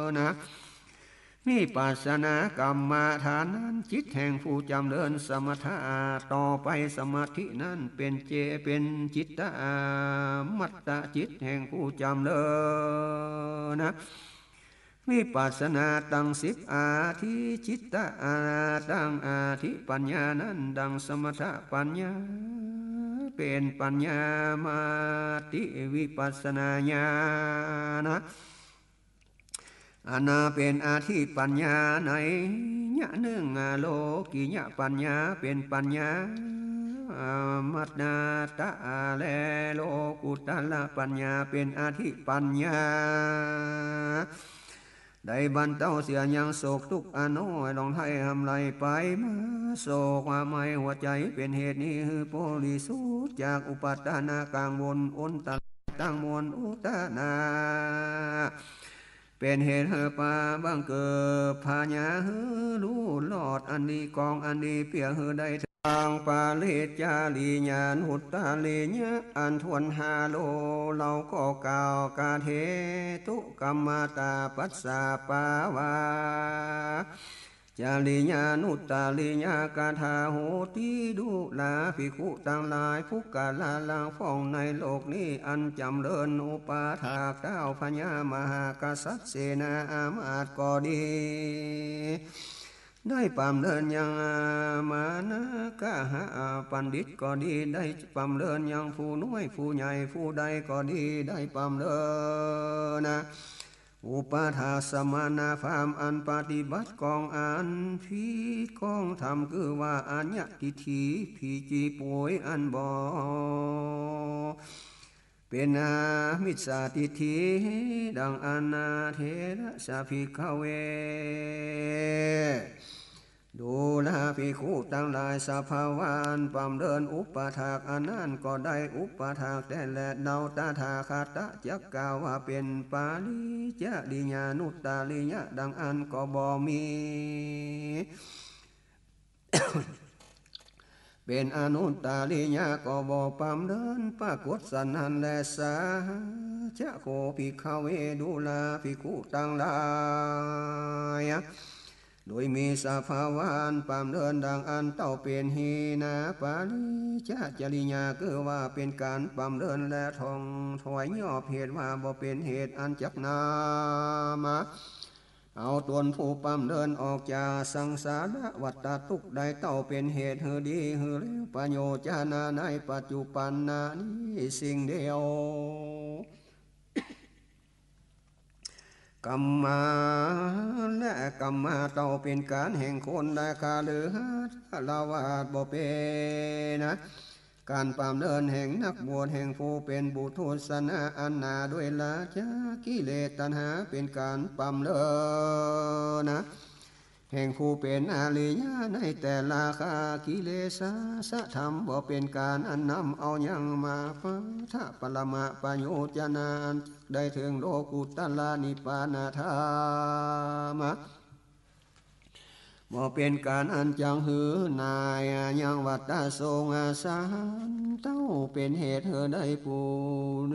ญนะ วิปัสสนากรรมฐานนั้น จิตแห่งผู้จ๋ำเริญสมถะต่อไปสมาธินั้น เป๋นเจ เป๋นจิตตะอามัตตะ จิตแห่งผู้จ๋ำเริญนะ วิปัสสนาตังสิบอาทิจิตตะอาตังอาทิปัญญานั้น ดังสมถปัญญา เป๋นปัญญามัตติวิปัสสนาญาณะ อันนาเป๋นอาทิปัญญาในยะนึ่ง โลกิยะปัญญาเป๋นปัญญา มัตตะ และโลกุตตะปัญญาเป๋นอาทิปัญญา ได้บรรเทาเสียยังโศกตุ๊กข์อันน้อยลงได้หำไหลไปมา โศกว่าไม้หัวใจ๋ เป๋นเหตุนี้หื้อปริสุทธิ์จากอุปาทานกังวล อันตรายตังมวล อุทธานะ เป๋นเหตุหื้อปาบังเกิดผญาหื้อหลุดรอดอันดี กองอันดีเปียหื้อได้ ตังปริจจาริยานุตตริยะ อันถ้วนห้าโล เฮาก็กล่าวกะเทตุ กัมมะตาปัสสะปะวา จาริยานุตตริยะกะถาโหติ ดูราภิกขุตังหลาย ปุคคละลังพ่องในโลกนี้ อันจ๋ำเริญอุปถากต้าวพญามหากษัตริย์เสนาอามาตย์ก็ดี ได้ปำเริญยังมานะกะหะปัณฑิตก็ดี ได้ปำเริญยังผู้น้อยผู้ใหญ่ผู้ใดก็ดี ได้ปำเริญนะ อุปถากสมณพราหมณ์อันปฏิบัติกองอันผิดกองธรรม คือว่าอัญญะทิฏฐิ ผีจีป่วยอันบ่ เป๋นอามิจฉาทิฏฐิ ดังอั้นนา เถระสะภิกขะเว ดูราภิกขุตังหลาย สภาวะอันปำเริญอุปถากอันนั้นก็ได้อุปถากแต๊แล เฮาตถาคตะจักกล่าวว่าเป๋นปริจจาริยานุตตริยะ ดังอั้นก็บ่มี เป๋นอนุตตริยะก็บ่ปำเริญปรากฏสันนั้นแล สัจจะโขภิกขะเว ดูราภิกขุตังหลาย โดยมีสภาวะอันปำเริญดังอั้นเต้าเป๋นหินะปริจจาริยา คือว่าเป๋นก๋านปำเริญและถ่องถ่วย ย่อมเหตุว่าบ่เป๋นเหตุอันจักนำ เอาตนผู้ปำเริญออกจากสังสารวัฏทุกข์ได้ เต้าเป๋นเหตุหื้อดีหื้อเลว ประโยชน์จะนาในปัจจุบันนานี้สิ่งเดียว กรรมา และกรรมาเต้าเป๋นก๋านแห่งคนและคฤหัสถ์ ฆราวาสบ่เป๋นนะ ก๋านปำเนินแห่งนักบวช แห่งผู้เป๋นปุถุชนะ อันหนาด้วยราคะ กิเลส ตัณหา เป๋นก๋านปำเนินนะ แห่งผู้เป๋นอริยะ ในแต่ราคะกิเลสะ ธรรมบ่เป๋นก๋านอันนำเอายังมาปะทะปรมะปะโยชนะ อันจักได้เถิงโลกุตตรนิพพานธรรมะ บ่เป๋นก๋านอันจักหื้อหน่ายยังวัฏฏะสงสาร เต้าเป๋นเหตุหื้อได้ผู้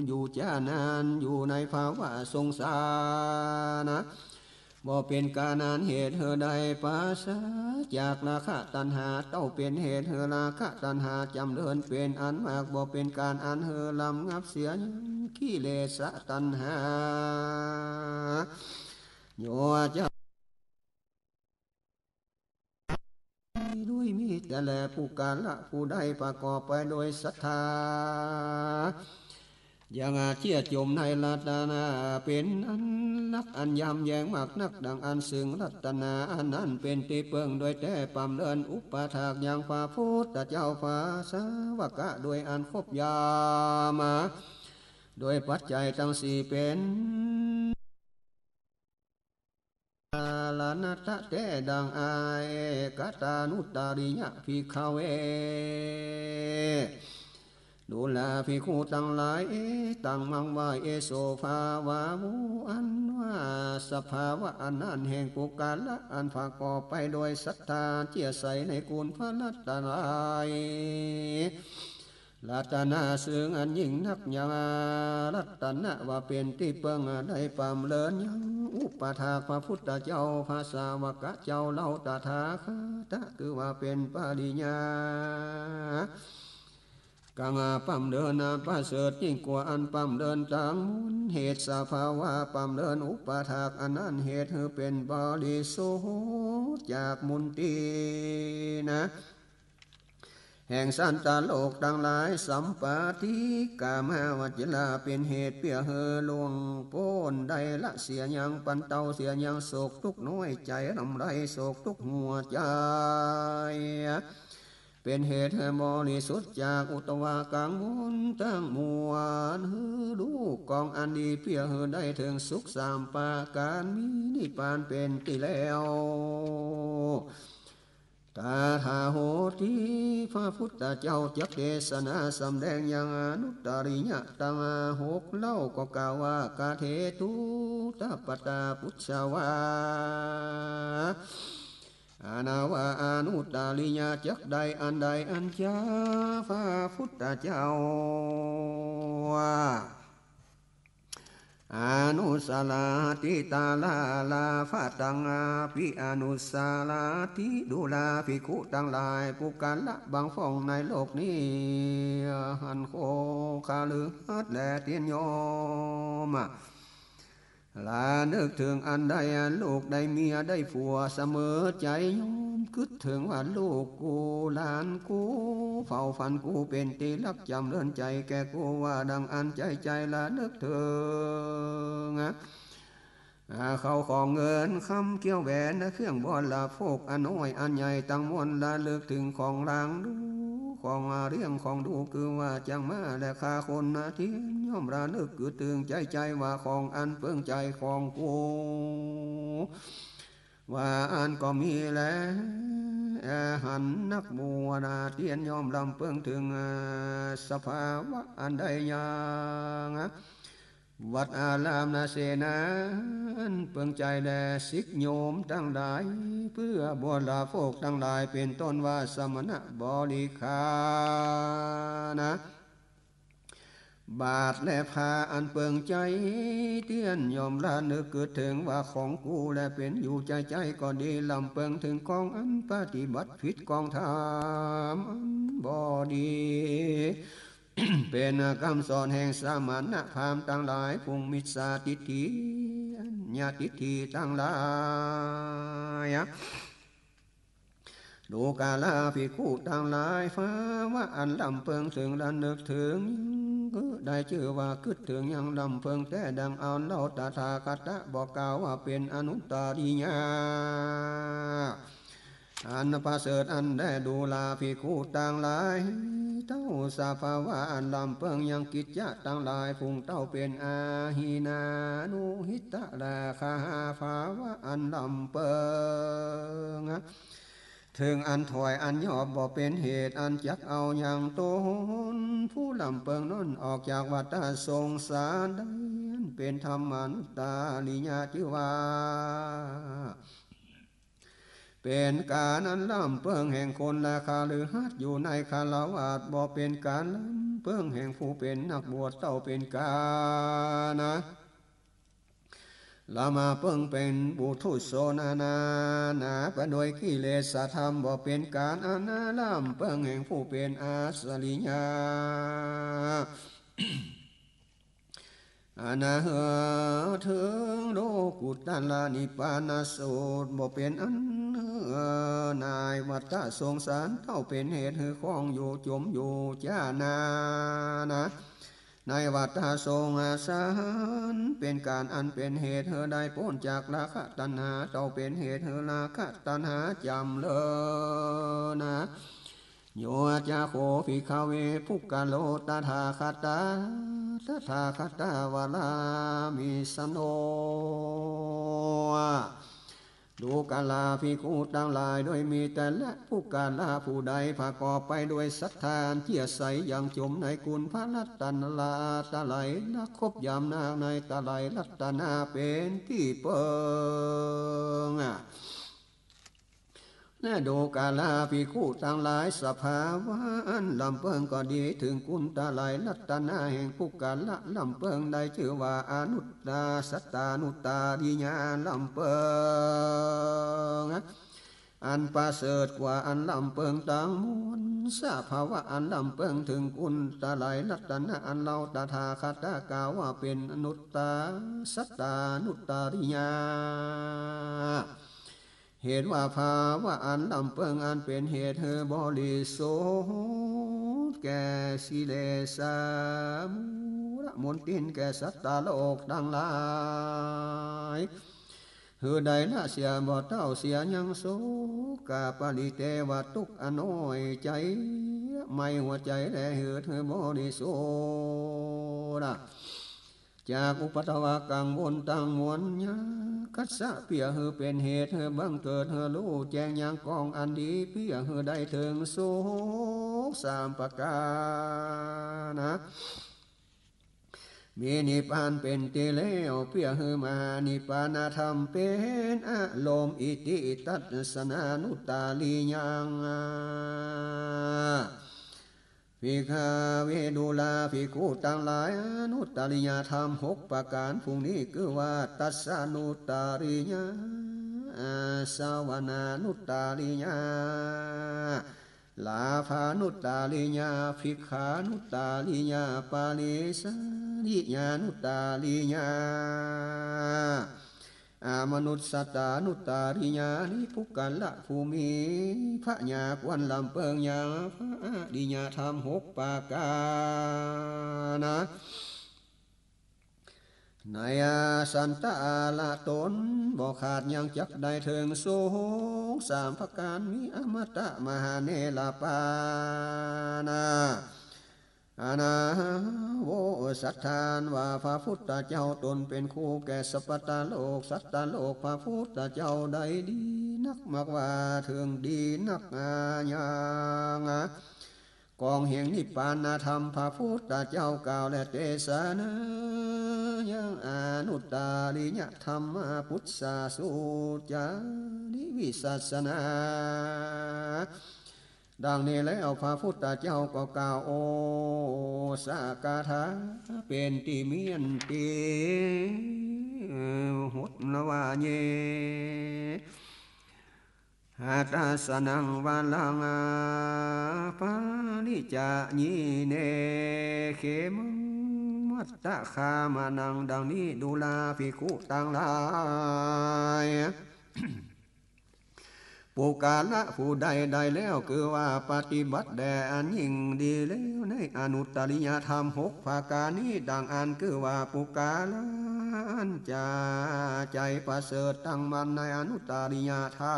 อยู่จานานอยู่ในภาวะสงสารนะ บ่เป๋นก๋านอันเหตุหื้อได้ปราศจากราคะตัณหา เต้าเป๋นเหตุหื้อราคะตัณหาจ๋ำเริญเป๋นอันมาก บ่เป๋นก๋านอันหื้อรำงับเสียยังกิเลสะตัณหา โยจะ ด้วยมิตรแล ปุคคละผู้ใดประกอบไปโดยศรัทธา ยังเจื้อจ๋มในรัตนะ เป๋นอันรักอันยำแยงมากนัก ดังอั้นซึ่งรัตนะอันนั้นเป๋นตี้เปิ้ง โดยแต๊ปำเนินอุปถากยังพระพุทธเจ้าพระสาวกะ โดยอันครบยามา โดยปัจจัยตังสี่เป๋น รณะแต๊ดัง เอตตานุตตริยะ ภิกขะเว ดูราภิกขุตังหลาย เอตัง มัง ว่า เอ โส ภาวะ อันว่าสภาวะอันนั้นแห่งปุคคละอันประกอบไปโดยศรัทธาเจื้อใสในคุณพระรัตนตรัย รัตนะซึ่งอันยิ่งนักยังรัตนะว่าเป๋นตี้เปิ้ง ได้ปำเนินยังอุปถากพระพุทธเจ้าพระสาวกะเจ้าเฮาตถาคตะ คือว่าเป๋นปริญญากังปำเนินประเสริฐยิ่งกว่าอันปำเนินตังมนต์ เหตุสภาวะปำเนินอุปถากอันนั้นเหตุหื้อเป๋นบริสุทธิ์จากมลทินนะ แห่งสัตว์โลกตังหลาย สัมปาทิกามาวจรา เป๋นเหตุเปื้อหื้อล่วงป๊นได้ละเสียยังบรรเตาเสียยังโศกตุ๊กข์น้อยใจ๋ รำไรโศกตุ๊กข์หัวใจ๋ เป๋นเหตุหื้อบริสุทธิ์จากอุทวากังวลตังมวล หื้อฮู้กองอันดีเปื้อหื้อได้เถิงสุขสามประก๋าน มีนิพพานเป๋นตี้แล้ว ตถาคตที่พระพุทธเจ้าจักเตสนาสำแดงยังอนุตตริยะตังหกเล่า ก็กล่าวว่า กะเทตุตปตาปุชชวา อานาว่าอนุตตริยะจักได้อันใดอันจา พระพุทธเจ้า อนุสสาราติ ตาราลาภะตัง อภิอนุสสาราติ ดูราภิกขุตังหลาย ปุคคละบางพ่องในโลกนี้ หันโคฤหัสถ์แลเตียนโยม ละนึกเถิงอันใด ลูกได้เมียได้ผัวเสมอใจ๋ โยมกึ๊ดเถิงว่าลูกกูหลานกู เผ่าพันธุ์กูเป๋นตี้ฮักจ๋ำเริญใจ๋แก่กู ว่าดังอั้นใจ๋ใจ๋ละนึกเถิง อ่า ข้าวของเงินคำเกี้ยวแหวน เครื่องบริโภคอันน้อยอันใหญ่ตังมวล ละนึกเถิงของหลางดู ของเลี้ยงของดู คือว่าจั้งม้าและข้าคนนาเตียน ย่อมละนึกกึ๊ดเถิงใจ๋ใจ๋ว่าของอันเปิ้งใจ๋ของกู ว่าอั้นก็มีแล หันนักบวชนาเตียนย่อมลำเปิ้งเถิง อ่า สภาวะอันใดยัง วัดอารามนาเสนา อันเปิ้งใจ๋แล ศิษย์โยมตังหลาย เปื้อบริโภคตังหลาย เป๋นต้นว่าสมณะบริขารนะ บาตรและผ้าอันเปิ้งใจ๋เตียน ย่อมละนึกกึ๊ดเถิงว่าของกู และเป๋นอยู่ใจ๋ใจ๋ก็ดี ลำเปิ้งเถิงกองอันปฏิบัติผิดกองธรรมอันบ่ดี เป๋นกำสอนแห่งสมณะพราหมณ์ตังหลาย ฝูงมิจฉาทิฏฐิ อัญญาทิฏฐิตังหลาย ดูราภิกขุตังหลาย ภาวะอันลำเปิ้งเถิงละนึกเถิง ได้จื้อว่ากึ๊ดเถิงยังลำเปิงแต๊ ดังอั้นเล่า ตถาคตะบ่กล่าวว่าเป๋นอนุตตริยะ อันประเสริฐอั้นแล ดูราภิกขุตังหลาย เต้าสภาวะอันลำเปิงยังกิจจะตังหลายฝูงเต้าเป๋นอหินานุหิตะ และคหภาวะอันลำเปิง เถิงอันถอยอันยอบบ่เป๋นเหตุอันจักเอายังต๋นผู้ลำเปิงนั้นออกจากวัฏฏะสงสารได้ อันเป๋นธรรมานุตตริยะ จื้อว่าเป๋นก๋านอันลำเปิงแห่งคนและคฤหัสถ์อยู่ในฆราวาส บ่เป๋นก๋านลำเปิงแห่งผู้เป๋นนักบวชเต้าเป๋นก๋านนะ ลำเปิงเป๋นปุถุชนนานา หนาไปด้วยกิเลสธรรม บ่เป๋นก๋านอันลำเปิงแห่งผู้เป๋นอัจฉริยะ อันเถิงโลกุตตรนิพพานสูตร บ่เป๋นอันในวัฏฏะสงสารเต้าเป๋นเหตุหื้อคล้องอยู่จ๋มอยู่จ้านานะ ในวัฏฏะสงสารเป๋นก๋านอันเป๋นเหตุหื้อได้ป๊นจากราคะตัณหา เต้าเป๋นเหตุหื้อราคะตัณหาจ๋ำเริญนะ โยจะโข ภิกขเว ปุคคโล ตถาคตา ตถาคตวรามิสโน ดูกราภิกขุตังหลาย โดยมีแต่ละปุคคละผู้ใดประกอบไปด้วยศรัทธาอันเจื้อใสอย่างจ๋มในคุณพระรัตนตรัย และครบยำนักในไตรรัตนะเป๋นตี้เปิง และดูกราภิกขุตังหลาย สภาวะอันลำเปิงก็ดี เถิงคุณไตรรัตนะแห่งปุคคละลำเปิง ได้จื้อว่าอนุตตรสัตตานุตตริยะลำเปิง อันประเสริฐกว่าอันลำเปิงตังมวล สภาวะอันลำเปิงเถิงคุณไตรรัตนะอันเฮาตถาคตกล่าวว่าเป๋นอนุตตรสัตตานุตตริยะ เหตุว่าภาวะอันลำเปิงอันเป๋นเหตุหื้อบริสุทธิ์แก่กิเลสมูลมนทินแก่สัตว์โลกตังหลาย หื้อได้ละเสียบ่เต้าเสียยัง โสกะปริเทวะ ตุ๊กข์อันน้อยใจ๋ ไหม้หัวใจ๋แล หื้อ หื้อบริสุทธิ์ จากอุปัทวะกังวลตังมวล ยาคัสสะ เปื้อหื้อเป๋นเหตุหื้อบังเกิดหื้อฮู้แจ้งยังกองอันดี เปื้อหื้อได้เถิงสุขสามประก๋านนะ มีนิพพานเป๋นตี้แล้ว เปื้อหื้อมหานิพพานธรรมเป๋นอารมณ์ อิติตัสสะนานุตตริยัง ภิกขเว ดูราภิกขุตังหลาย อนุตตริยธรรมหกประก๋านฝูงนี้ คือว่า ตัสสะนุตตริยะ อาสวนานุตตริยะ ลาภานุตตริยะ ภิกขานุตตริยะ ปริสาริยานุตตริยะ อมนุสสตานุตตริยะ นี้ปุคคละผู้มีพญาควรลำเปิงยังพระอริยธรรมหกประก๋านนะ ในสันตะอาละต๋นบ่ขาดยังจักได้เถิงสุขสามประก๋าน มีอมตะมหาเนรปานะ อนาโว สัตถานว่าพระพุทธเจ้าต๋นเป๋นครูแก่สัพพะตาโลก สัตตาโลก พระพุทธเจ้าได้ดีนัก มักว่าเถิงดีนัก อายัง กองแห่งนิพพานธรรม พระพุทธเจ้ากล่าวและเตสนายังอนุตตริยธรรมปุจฉาสูตรจาริวิสัชนา ดังนี้แล้วพระพุทธเจ้าก็กล่าวโอสถคาถาเป๋นตี้เมียนตี้หดว่า เย หัตถสนังวรัง ปริจายิเน เขมังวัตถคามนัง ดังนี้ ดูราภิกขุตังหลาย ปุคคละผู้ใดได้แล้ว คือว่าปฏิบัติแด่อันยิ่งดีแล้วในอนุตตริยธรรมหกประก๋านนี้ ดังอั้นคือว่าปุคคละอันจะใจ๋ประเสริฐตั้งมั่นในอนุตตริยธรร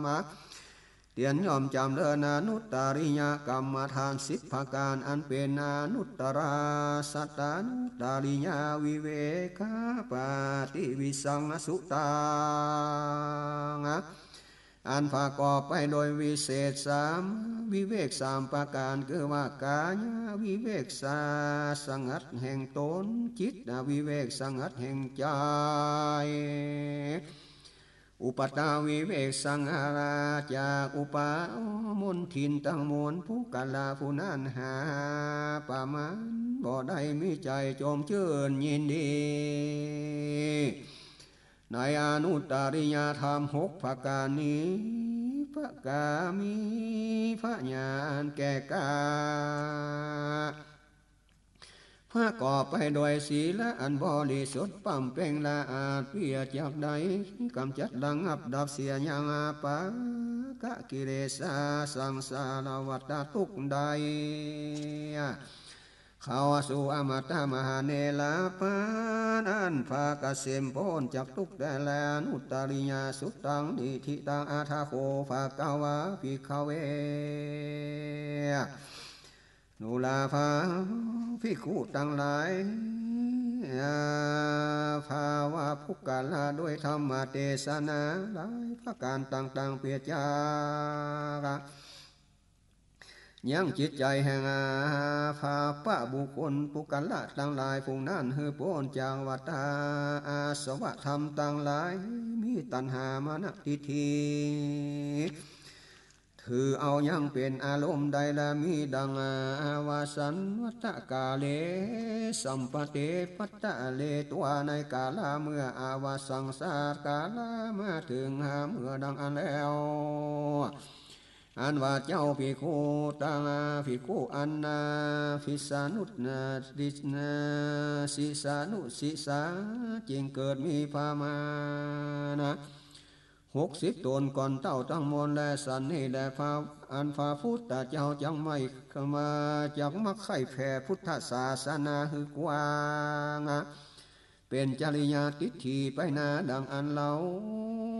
ม เตียนย่อมจ๋ำเริญอนุตตริยกรรมฐานสิบประก๋าน อันเป๋นอนุตตราสัตตานุตตริยวิเวกขาปฏิวิสังสุตัง อันประกอบไปโดยวิเศษสาม วิเวกสามประก๋าน คือว่ากายวิเวกสา สงัดแห่งต๋น จิตวิเวกสงัดแห่งใจ๋ อุปาทวิเวกสงัดจากอุปาทานมลทินตังมวล ปุคคละผู้นั้นหาประมาณบ่ได้ มีใจ๋จมจื้นยินดี ในอนุตตริยธรรมหกประก๋านนี้ ประก๋านมีพญาอันแก่กล้า ประกอบไปโดยศีละอันบริสุทธิ์ ปำเป่งละอาจเปียกจากได้ ก๋ำจัดระงับดับเสียยังอาปากะกิเลสาสังสารวัฏฏะตุ๊กข์ได้ เข้าสู่อมตะมหานิพพาน อันปราศเสมป๊นจากตุ๊กข์ได้แล อนุตตริยสุตัง นิฏฐิตัง อัตถะโข ภะคะวา ภิกขะเว ดูราภา ภิกขุตังหลาย อา ภาวะปุคคละ โดยธรรมเตสนาหลายประก๋านต่างๆ เปียกจาก ยังจิตใจ๋แห่งอา ภาวะบุคคลปุคคละตังหลาย ผู้นั้นหื้อป๊นจากวัฏฏะอาสวะธรรมตังหลาย มีตัณหามานะทิฏฐิ ถือเอายังเป๋นอารมณ์ได้ และมีดังอาวาสังวัฏฏะกาเล สัมปะเตปะตะเล ตั๋วในกาละเมื่อ อาวาสังสา กาละมาเถิงหาเมื่อ ดังอั้นแล้ว อันว่าเจ้าภิกขุตัง ภิกขุอันนา ภิสานุนา ดิสนา สิสานุสิสา จึงเกิดมีประมาณหกสิบต๋น ก่อนเต้าตังมวล และสันนี้แล พระ อันพระพุทธเจ้าจักไม่มา จักมักใค่แผ่พุทธศาสนาหื้อกว้าง เป๋นจริยาทิฏฐิไปนา ดังอั้นเล่า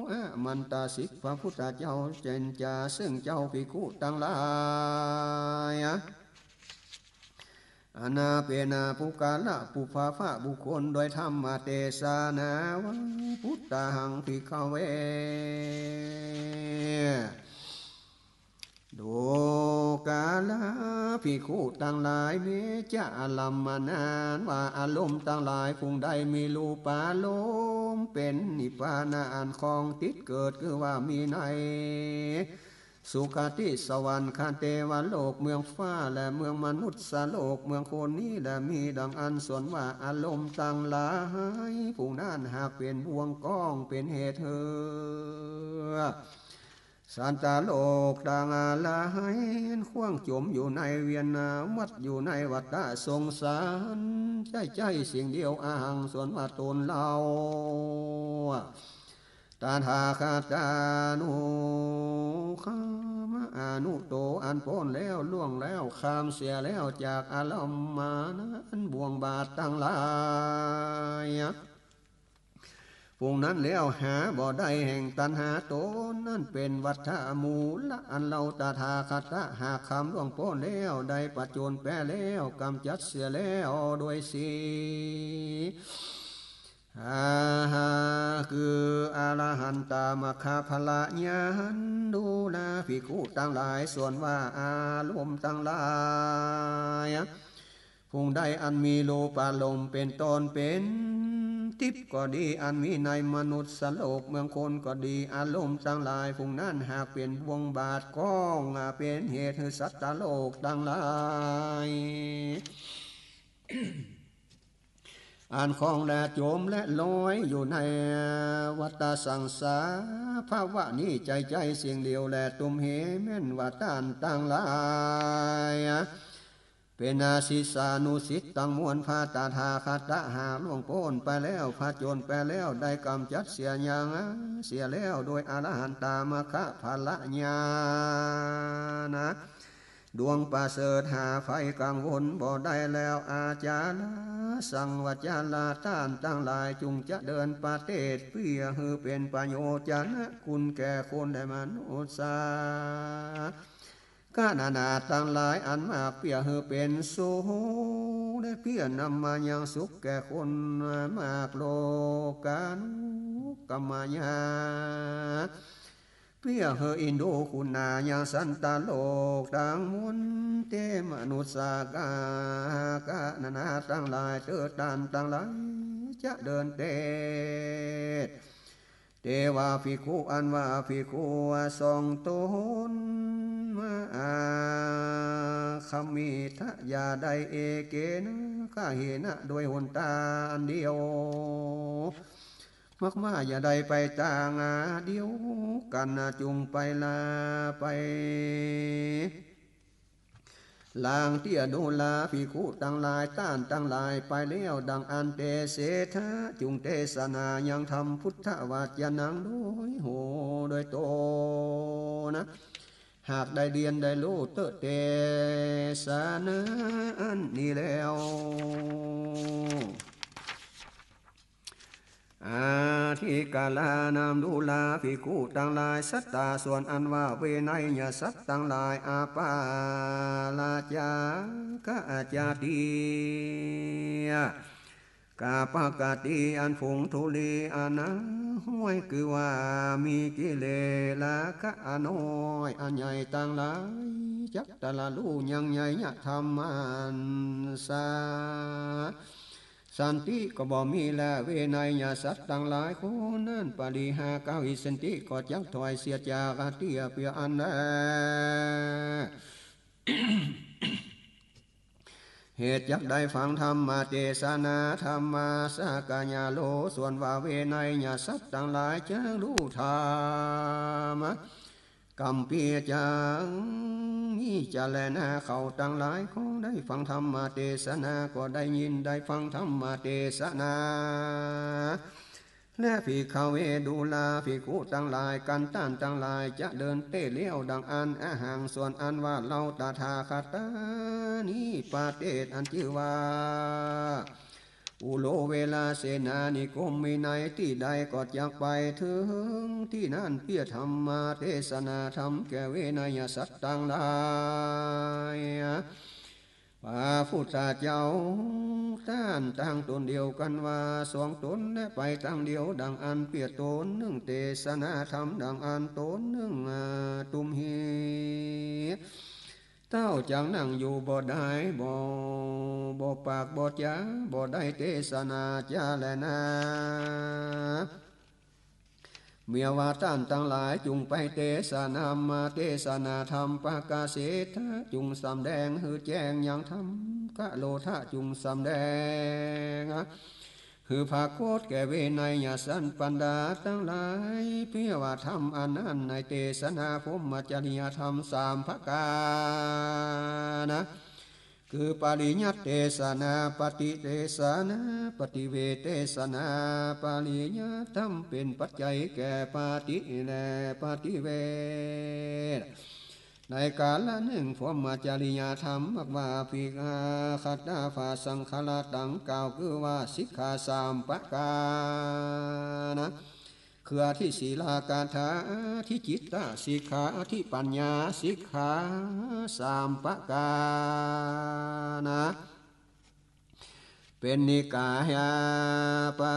อามันตาสิก พระพุทธเจ้าเจนจา ซึ่งเจ้าภิกขุตังหลาย อันนาเป๋นปุคคละปุพพะบุคคล โดยธรรมเตสนาว่า พุทธัง ภิกขะเว ดูราภิกขุตังหลาย เมจะอารัมมณา ว่าอารมณ์ตังหลาย ผู้ใดมีรูปารมณ์ เป๋นนิพพานะอันครองติดเกิด คือว่ามีในสุคติสวรรค์ คเทวโลก เมืองฟ้า และเมืองมนุษย์โลก เมืองคนนี้ และมีดังอั้น ส่วนว่าอารมณ์ตังหลาย ผู้นั้นหากเป๋นบ่วงคล้อง เป๋นเหตุหื้อ สัตว์โลกตังหลาย ขว้างจ๋มอยู่ในเวียนวัฏ อยู่ในวัฏฏะสงสาร ใจ้ใจ้สิ่งเดียว อหัง ส่วนว่าตนเฮา ตถาคตานุ คามะ อนุตโต อันป๊นแล้ว ล่วงแล้ว ข้ามเสียแล้ว จากอารัมมณา อันบ่วงบาทตังหลาย ผู้นั้นแล้วหาบ่ได้แห่งตัณหาต๋น นั้นเป๋นวัฏฏะมูละ อันเฮาตถาคตะหากข้ามล่วงป๊นแล้ว ได้ผจญแป๊แล้ว ก๋ำจัดเสียแล้วโดยศีล อาหา คืออรหันตมรรคผลญาณ ดูราภิกขุตังหลาย ส่วนว่าอารมณ์ตังหลาย ผู้ใดอันมีรูปารมณ์เป๋นต้น เป๋นทิพย์ก็ดี อันมีในมนุษย์โลก เมืองคนก็ดี อารมณ์ตังหลาย ผู้นั้นหากเป๋นบ่วงบาทคล้อง เป๋นเหตุหื้อสัตว์โลกตังหลาย อันครองและจ๋มและลอยอยู่ในวัฏฏะสังสารภาวะนี้ ใจ้ใจ้สิ่งเดียวแล ตุมเห แม่นว่าต้านตังหลาย พ เป๋นอาศิษานุศิษย์ตังมวล พระตถาคตะหากล่วงป๊นไปแล้ว ผจญไปแล้ว ได้ก๋ำจัดเสียยังเสียแล้ว โดยอรหันตามรรคผลญาณ ดวงประเสริฐหาภัยกังวลบ่ได้แล้ว อาจาราสังวจารา ต้านตังหลาย จุ่งจะเดินประเตศ เปื้อหื้อเป๋นประโยชน์จะนะคุณแก่คนและมนุษย์สา กะนานาตังหลายอันมาก เปื้อหื้อเป๋นสุขและเปื้อนำมายังสุขแก่คนมาก โลกานุกรรมายา เปื้อหื้ออินดูคุณายังสัตตโลกตังมวล เตมนุสสากา กะนานาตังหลายเต๊อะ ต้านตังหลายจะเดินเตศ เตวาภิกขุ อันว่าภิกขุสองต๋น มาอาคัมมิทะ อย่าได้เอเกนะ กะเหนะ โดยหนตางอันเดียว มากมาอย่าได้ไปตางเดียวกั๋นนะ จุ่งไปลาไป ลางเตี้ย ดูราภิกขุตังหลาย ต้านตังหลายไปแล้วดังอั้นเต เศรษฐา จุ่งเตสนายังธรรม พุทธวจนัง โดยฮู้โดยต๋นนะ หากได้เฮียนได้ฮู้เต๊อะเตสนาอันนี้แล้ว อธิการานัง ดูราภิกขุตังหลาย สัตตา ส่วนอันว่าวินัยสัตว์ตังหลาย อปาราจา กะจาติยะ กาปกติอันฝูงธุลีอันห้วย คือว่ามีกิเลสราคะอันน้อยอันใหญ่ตังหลาย จักตระฮู้ยังไงยะธรรมันสา สันติก็บ่มีแล วินัยสัตว์ตังหลายคนนั้น ปริหา เก้า อิสันติ ก็จักถอยเสียจากเตี้ยเปื้ออันแล เหตุจักได้ฟังธรรมเตสนา ธัมมาสกยาโล ส่วนว่าวินัยสัตว์ตังหลายจักฮู้ธรรม กัมปีจัง นี้จะแลนา เขาตังหลายก็ได้ฟังธรรมเตสนา ก็ได้ยินได้ฟังธรรมเตสนา และภิกขเว ดูราภิกขุตังหลาย กันต้านตังหลายจะเดินเตศแล้วดังอั้น อหัง ส่วนอันว่าเฮาตถาคตานี้ ประเตศอันจื้อว่า อุโรเวลาเสนานิคม มีในตี้ใดก็จักไปเถิงตี้นั้น เปื้อธัมมาเตสนาธรรมแก่วินัยสัตว์ตังหลาย พระพุทธเจ้าต้านตางต๋นเดียวกั๋นว่าสองต๋น และไปตางเดียวดังอั้น เปื้อต๋นนึ่งเตสนาธรรมดังอั้น ต๋นนึ่ง อ่า ตุ้มเห เต้าจักนั่งอยู่บ่ได้ บ่ บ่ปากบ่จ๋า บ่ได้เตสนาจาแลนา เมื่อว่าต้านตังหลายจุ่งไปเตสนามาเตสนาธรรม ปกาเสทะ จุ่งสำแดงหื้อแจ้งยังธรรม กะโรธะ จุ่งสำแดง หื้อผากฏแก่วินัยสัตว์บรรดาตังหลาย เปื้อว่าธรรมอันนั้นในเตสนาพรหมจริยธรรมสามประก๋านนะ คือปริยัติเตสนา ปฏิเตสนา ปฏิเวทเตสนา ปริยัติธรรมเป๋นปัจจัยแก่ปฏิและปฏิเวท ในกาละนึ่ง พรหมจริยธรรม มากว่าภิกขะ ขัตตา ภาสังขารตัง กล่าวคือว่าสิกขาสามประก๋านนะ คืออธิศีลาคาถา อธิจิตตสิกขา อธิปัญญาสิกขา สามประก๋านนะ เป๋นนิกายปา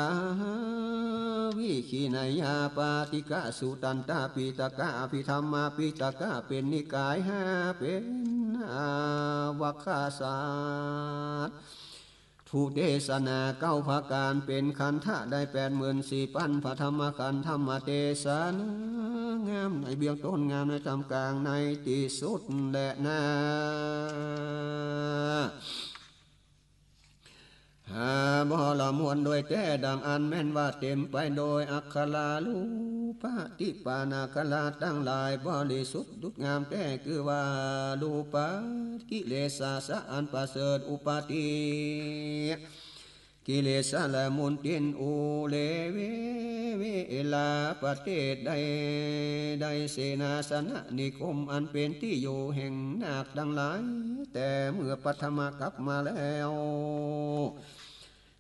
วิคินยาปาติกะสุตตันตปิตกะอภิธรรมาปิตกะ เป๋นนิกายห้า เป๋นอวัคคสาต ถูกเตสนาเก้าประก๋าน เป๋นขันธะได้แปดหมื่นสี่ปัน พระธรรมขันธ์ ธรรมเตสนางามในเบื้องต้น งามในท่ามกลาง ในตี้สุดแลนา อา บ่ละมวลโดยแต๊ ดังอั้นแม่นว่าเต๋มไปโดยอักขรารูปะ ทิปานาคราตังหลาย บริสุทธิ์หลุดงามแต๊ คือว่ารูปะ กิเลสาสะอันประเสริฐ อุปาทิ กิเลสาละมุนทิน อุเรเว เวลาประเทศใด ใด เสนาสนะนิคม อันเป๋นตี้อยู่แห่งนาคตังหลาย แต่เมื่อปัทมกัปมาแล้ว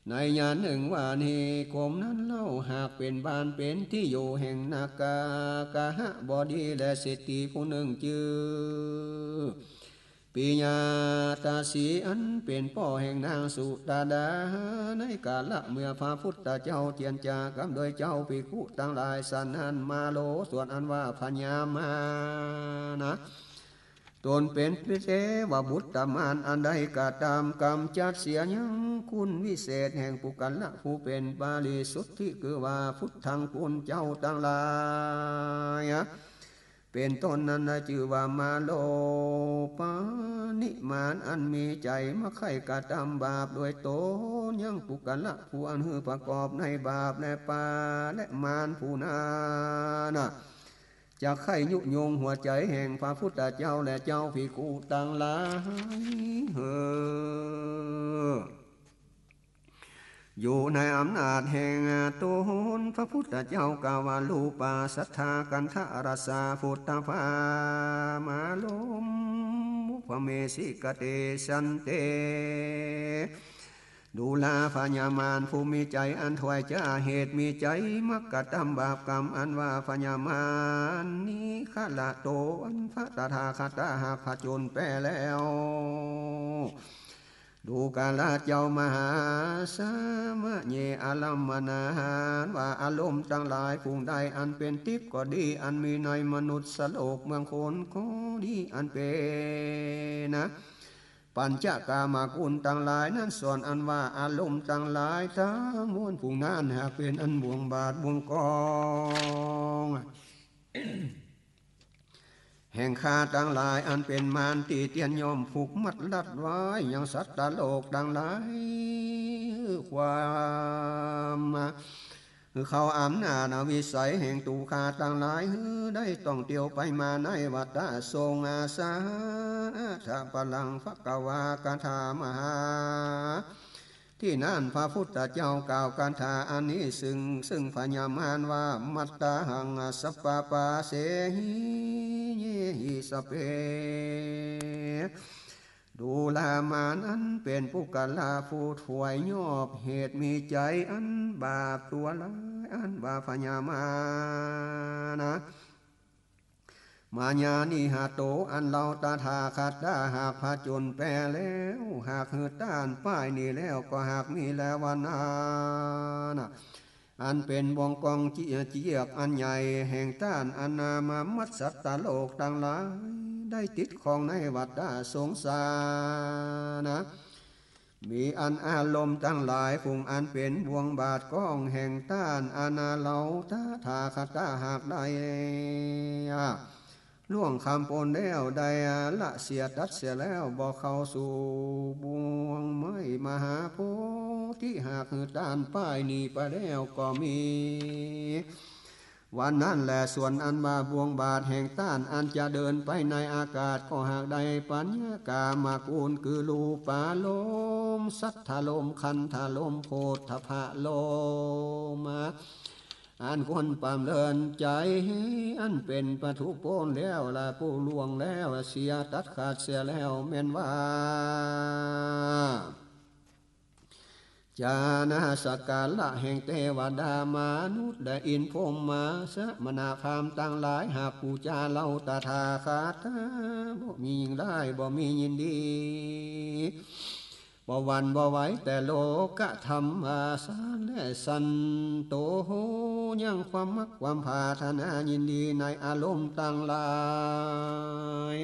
ในยามนึ่งว่านิคมนั้นเล่า หากเป๋นบ้านเป๋นตี้อยู่แห่งนาคกา กาหบดี และเศรษฐีผู้นึ่งจื้อ ปิยะตาสี อันเป๋นป้อแห่งนางสุตาดา ในกาละเมื่อพระพุทธเจ้าเจียรจากำด้วยเจ้าภิกขุตังหลาย สะนั้นมาโล ส่วนอันว่าพญามารนะ ต๋นเป๋นเตวบุตรมาร อันได้กระตำก๋ำจัดเสียยังคุณวิเศษแห่งปุคคละผู้เป๋นบริสุทธิ คือว่าพุทธังคุณเจ้าตังหลาย เป๋นต้นนั้นนะ จื้อว่ามารโลปานิ มารอันมีใจ๋มักใค่กระตำบาปโดยต๋น ยังปุคคละผู้อันหื้อประกอบในบาป และปา และมารผู้นั้นนะ จักใค่ยุยงหัวใจ๋แห่งพระพุทธเจ้าและเจ้าภิกขุตังหลาย หื้อ อยู่ในอำนาจแห่งต๋น พระพุทธเจ้ากล่าวว่า รูปาสัทธาคันธะรสสาโผฏฐัพพา มาลมพุพพะเมสิกะเตสันเต ดูราพญามารผู้มีใจ๋อันถ้อยจ๊า เหตุมีใจ๋มักกระตำบาปกรรม อันว่าพญามารนี้ คะละโต อันพระตถาคตะหากผจญแป๊แล้ว ดูกราเจ้ามหาสมะเย อารัมมนาหาร ว่าอารมณ์ตังหลายฝูงใด อันเป๋นทิพย์ก็ดี อันมีในมนุษย์โลกเมืองคนก็ดี อันเป๋นนะ ปัญจกามคุณตังหลายนั้น ส่วนอันว่าอารมณ์ตังหลายตังมวลฝูงนั้น หากเป๋นอันบ่วงบาตรบ่วงก๋อง แห่งข้าตังหลาย อันเป๋นมารตี้เตียนย่อมผูกมัดรัดไว้ ยังสัตว์โลกตังหลาย ความ คือเข้าอำนาจอวิสัยแห่งตั๋วข้าตังหลาย หื้อได้ต้องเตียวไปมาในวัฏฏะสงสารถะปะรัง ภะคะวา คาถามหา ตี้นั้นพระพุทธเจ้ากล่าวคาถาอันนี้ซึ่ง ซึ่งพญามารว่า มัตตาหัง สัพพะปาเสหิ เยหิ สัพเพ ดูรามารอันเป๋นปุคคละผู้ถ้วยยอบเหตุมีใจ๋อันบาปตั๋วร้าย อันว่าพญามารนะ มายานิหะโต อันเฮาตถาคตะหากผจญแป๊แล้ว หากหื้อต้านป้ายหนีแล้ว ก็หากมีแลวันนั้นนะ อันเป๋นบ่วงก๋องเจียกอันใหญ่แห่งต้าน อันนามามัดสัตว์โลกตังหลาย ได้ติดข้องในวัฏฏะสงสารนะ มีอันอารมณ์ตังหลายฝูงอันเป๋นบ่วงบาตรก๋องแห่งต้าน อันนาเฮาตถาคตะหากได้ ล่วงคำปนแล้วได้ละเสียตัดเสียแล้ว บ่เข้าสู่บ่วงไม้มหาโพธิ หากหื้อต้านป้ายหนีไปแล้วก็มี วันนั้นแล ส่วนอันว่าบ่วงบาตรแห่งต้านอันจะเดินไปในอากาศ ก็หากได้ปัญญากามคุณ คือรูปารมณ์ สัทธารมณ์ คันธารมณ์ โผฏฐัพพารมณ์ อันควรปำเริญใจ๋ อันเป๋นปะทุปนแล้ว และผู้ล่วงแล้วเสียตัดขาดเสียแล้ว แม่นว่า จานะสักการะแห่งเตวดา มนุษย์ และอินทร์พรหมมา สมณะพราหมณ์ตังหลาย หากปู๋จาเฮาตถาคตะ บ่มียิ่งได้ บ่มียินดี บ่หวั่นบ่ไหว แต่โลกะธรรมสาร และสันโต ยังความมักความผาถนายินดีในอารมณ์ตังหลาย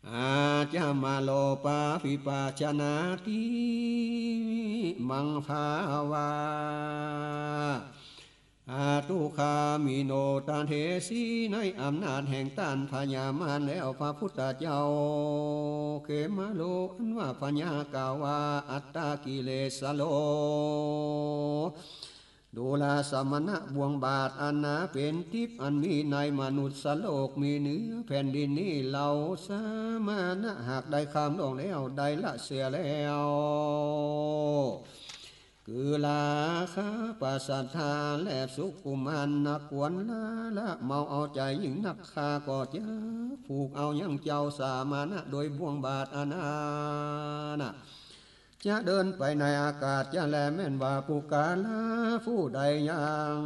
อาจจะมาโลปาภิปาชนาติมังภาวา อาตุคามิโน ตเถสี ในอำนาจแห่งต้านพญามารแล้ว พระพุทธเจ้า เขมโร อันว่าพญากล่าวว่า อัตตกิเลสโร ดูราสมณะ บ่วงบาตรอันหนาเป๋นติ๊บ อันมีในมนุษย์โลก มีเหนือแผ่นดินนี้ เหล่าสมณะหากได้ข้ามล่วงแล้ว ได้ละเสียแล้ว คือราคะ ปัสสัทธา และสุขุมมาน นักกวนละละเมาเอาใจ๋ยิ่งนัก ข้าก็จะผูกเอายังเจ้าสมณะ โดยบ่วงบาตรอันหนา จะเดินไปในอากาศจะแล แม่นว่าปุคคละผู้ใดยัง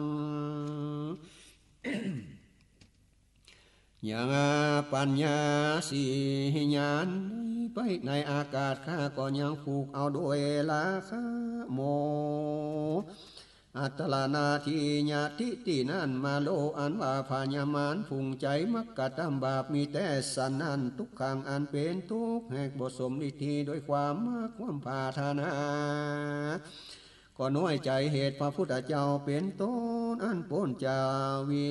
ยังปัญญาสีญาณไปในอากาศ ข้าก็ยังผูกเอาโดยราคะ โมหะ อัตตานาทิยะ ทิฏฐินั้น มาโร อันว่าพญามารผุงใจ๋มักกะตำบาป มีแต๊สันนั้น ทุกขัง อันเป๋นตุ๊กข์ แหกบ่สมฤทธี โดยความมักความปรารถนา ก็น้อยใจ๋เหตุพระพุทธเจ้าเป๋นต้น อันป๊นจากวิ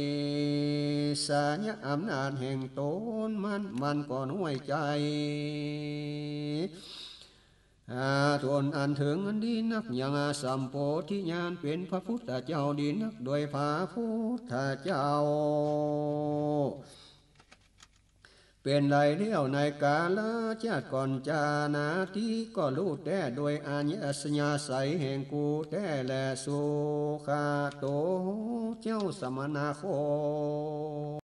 ชญะอำนาจแห่งตน มัน มันก็น้อยใจ๋ อา ตนอันเถิงอันดีนัก ยังสัมโพธิญาณเป๋นพระพุทธเจ้าดีนัก โดยพระพุทธเจ้า เป๋นใดแล้วในกาละจาติก่อนจานาทิ ก็ฮู้แต๊โดยอัธยาศัยแห่งกูแต๊แล สุขะโต เจ้าสมณะโค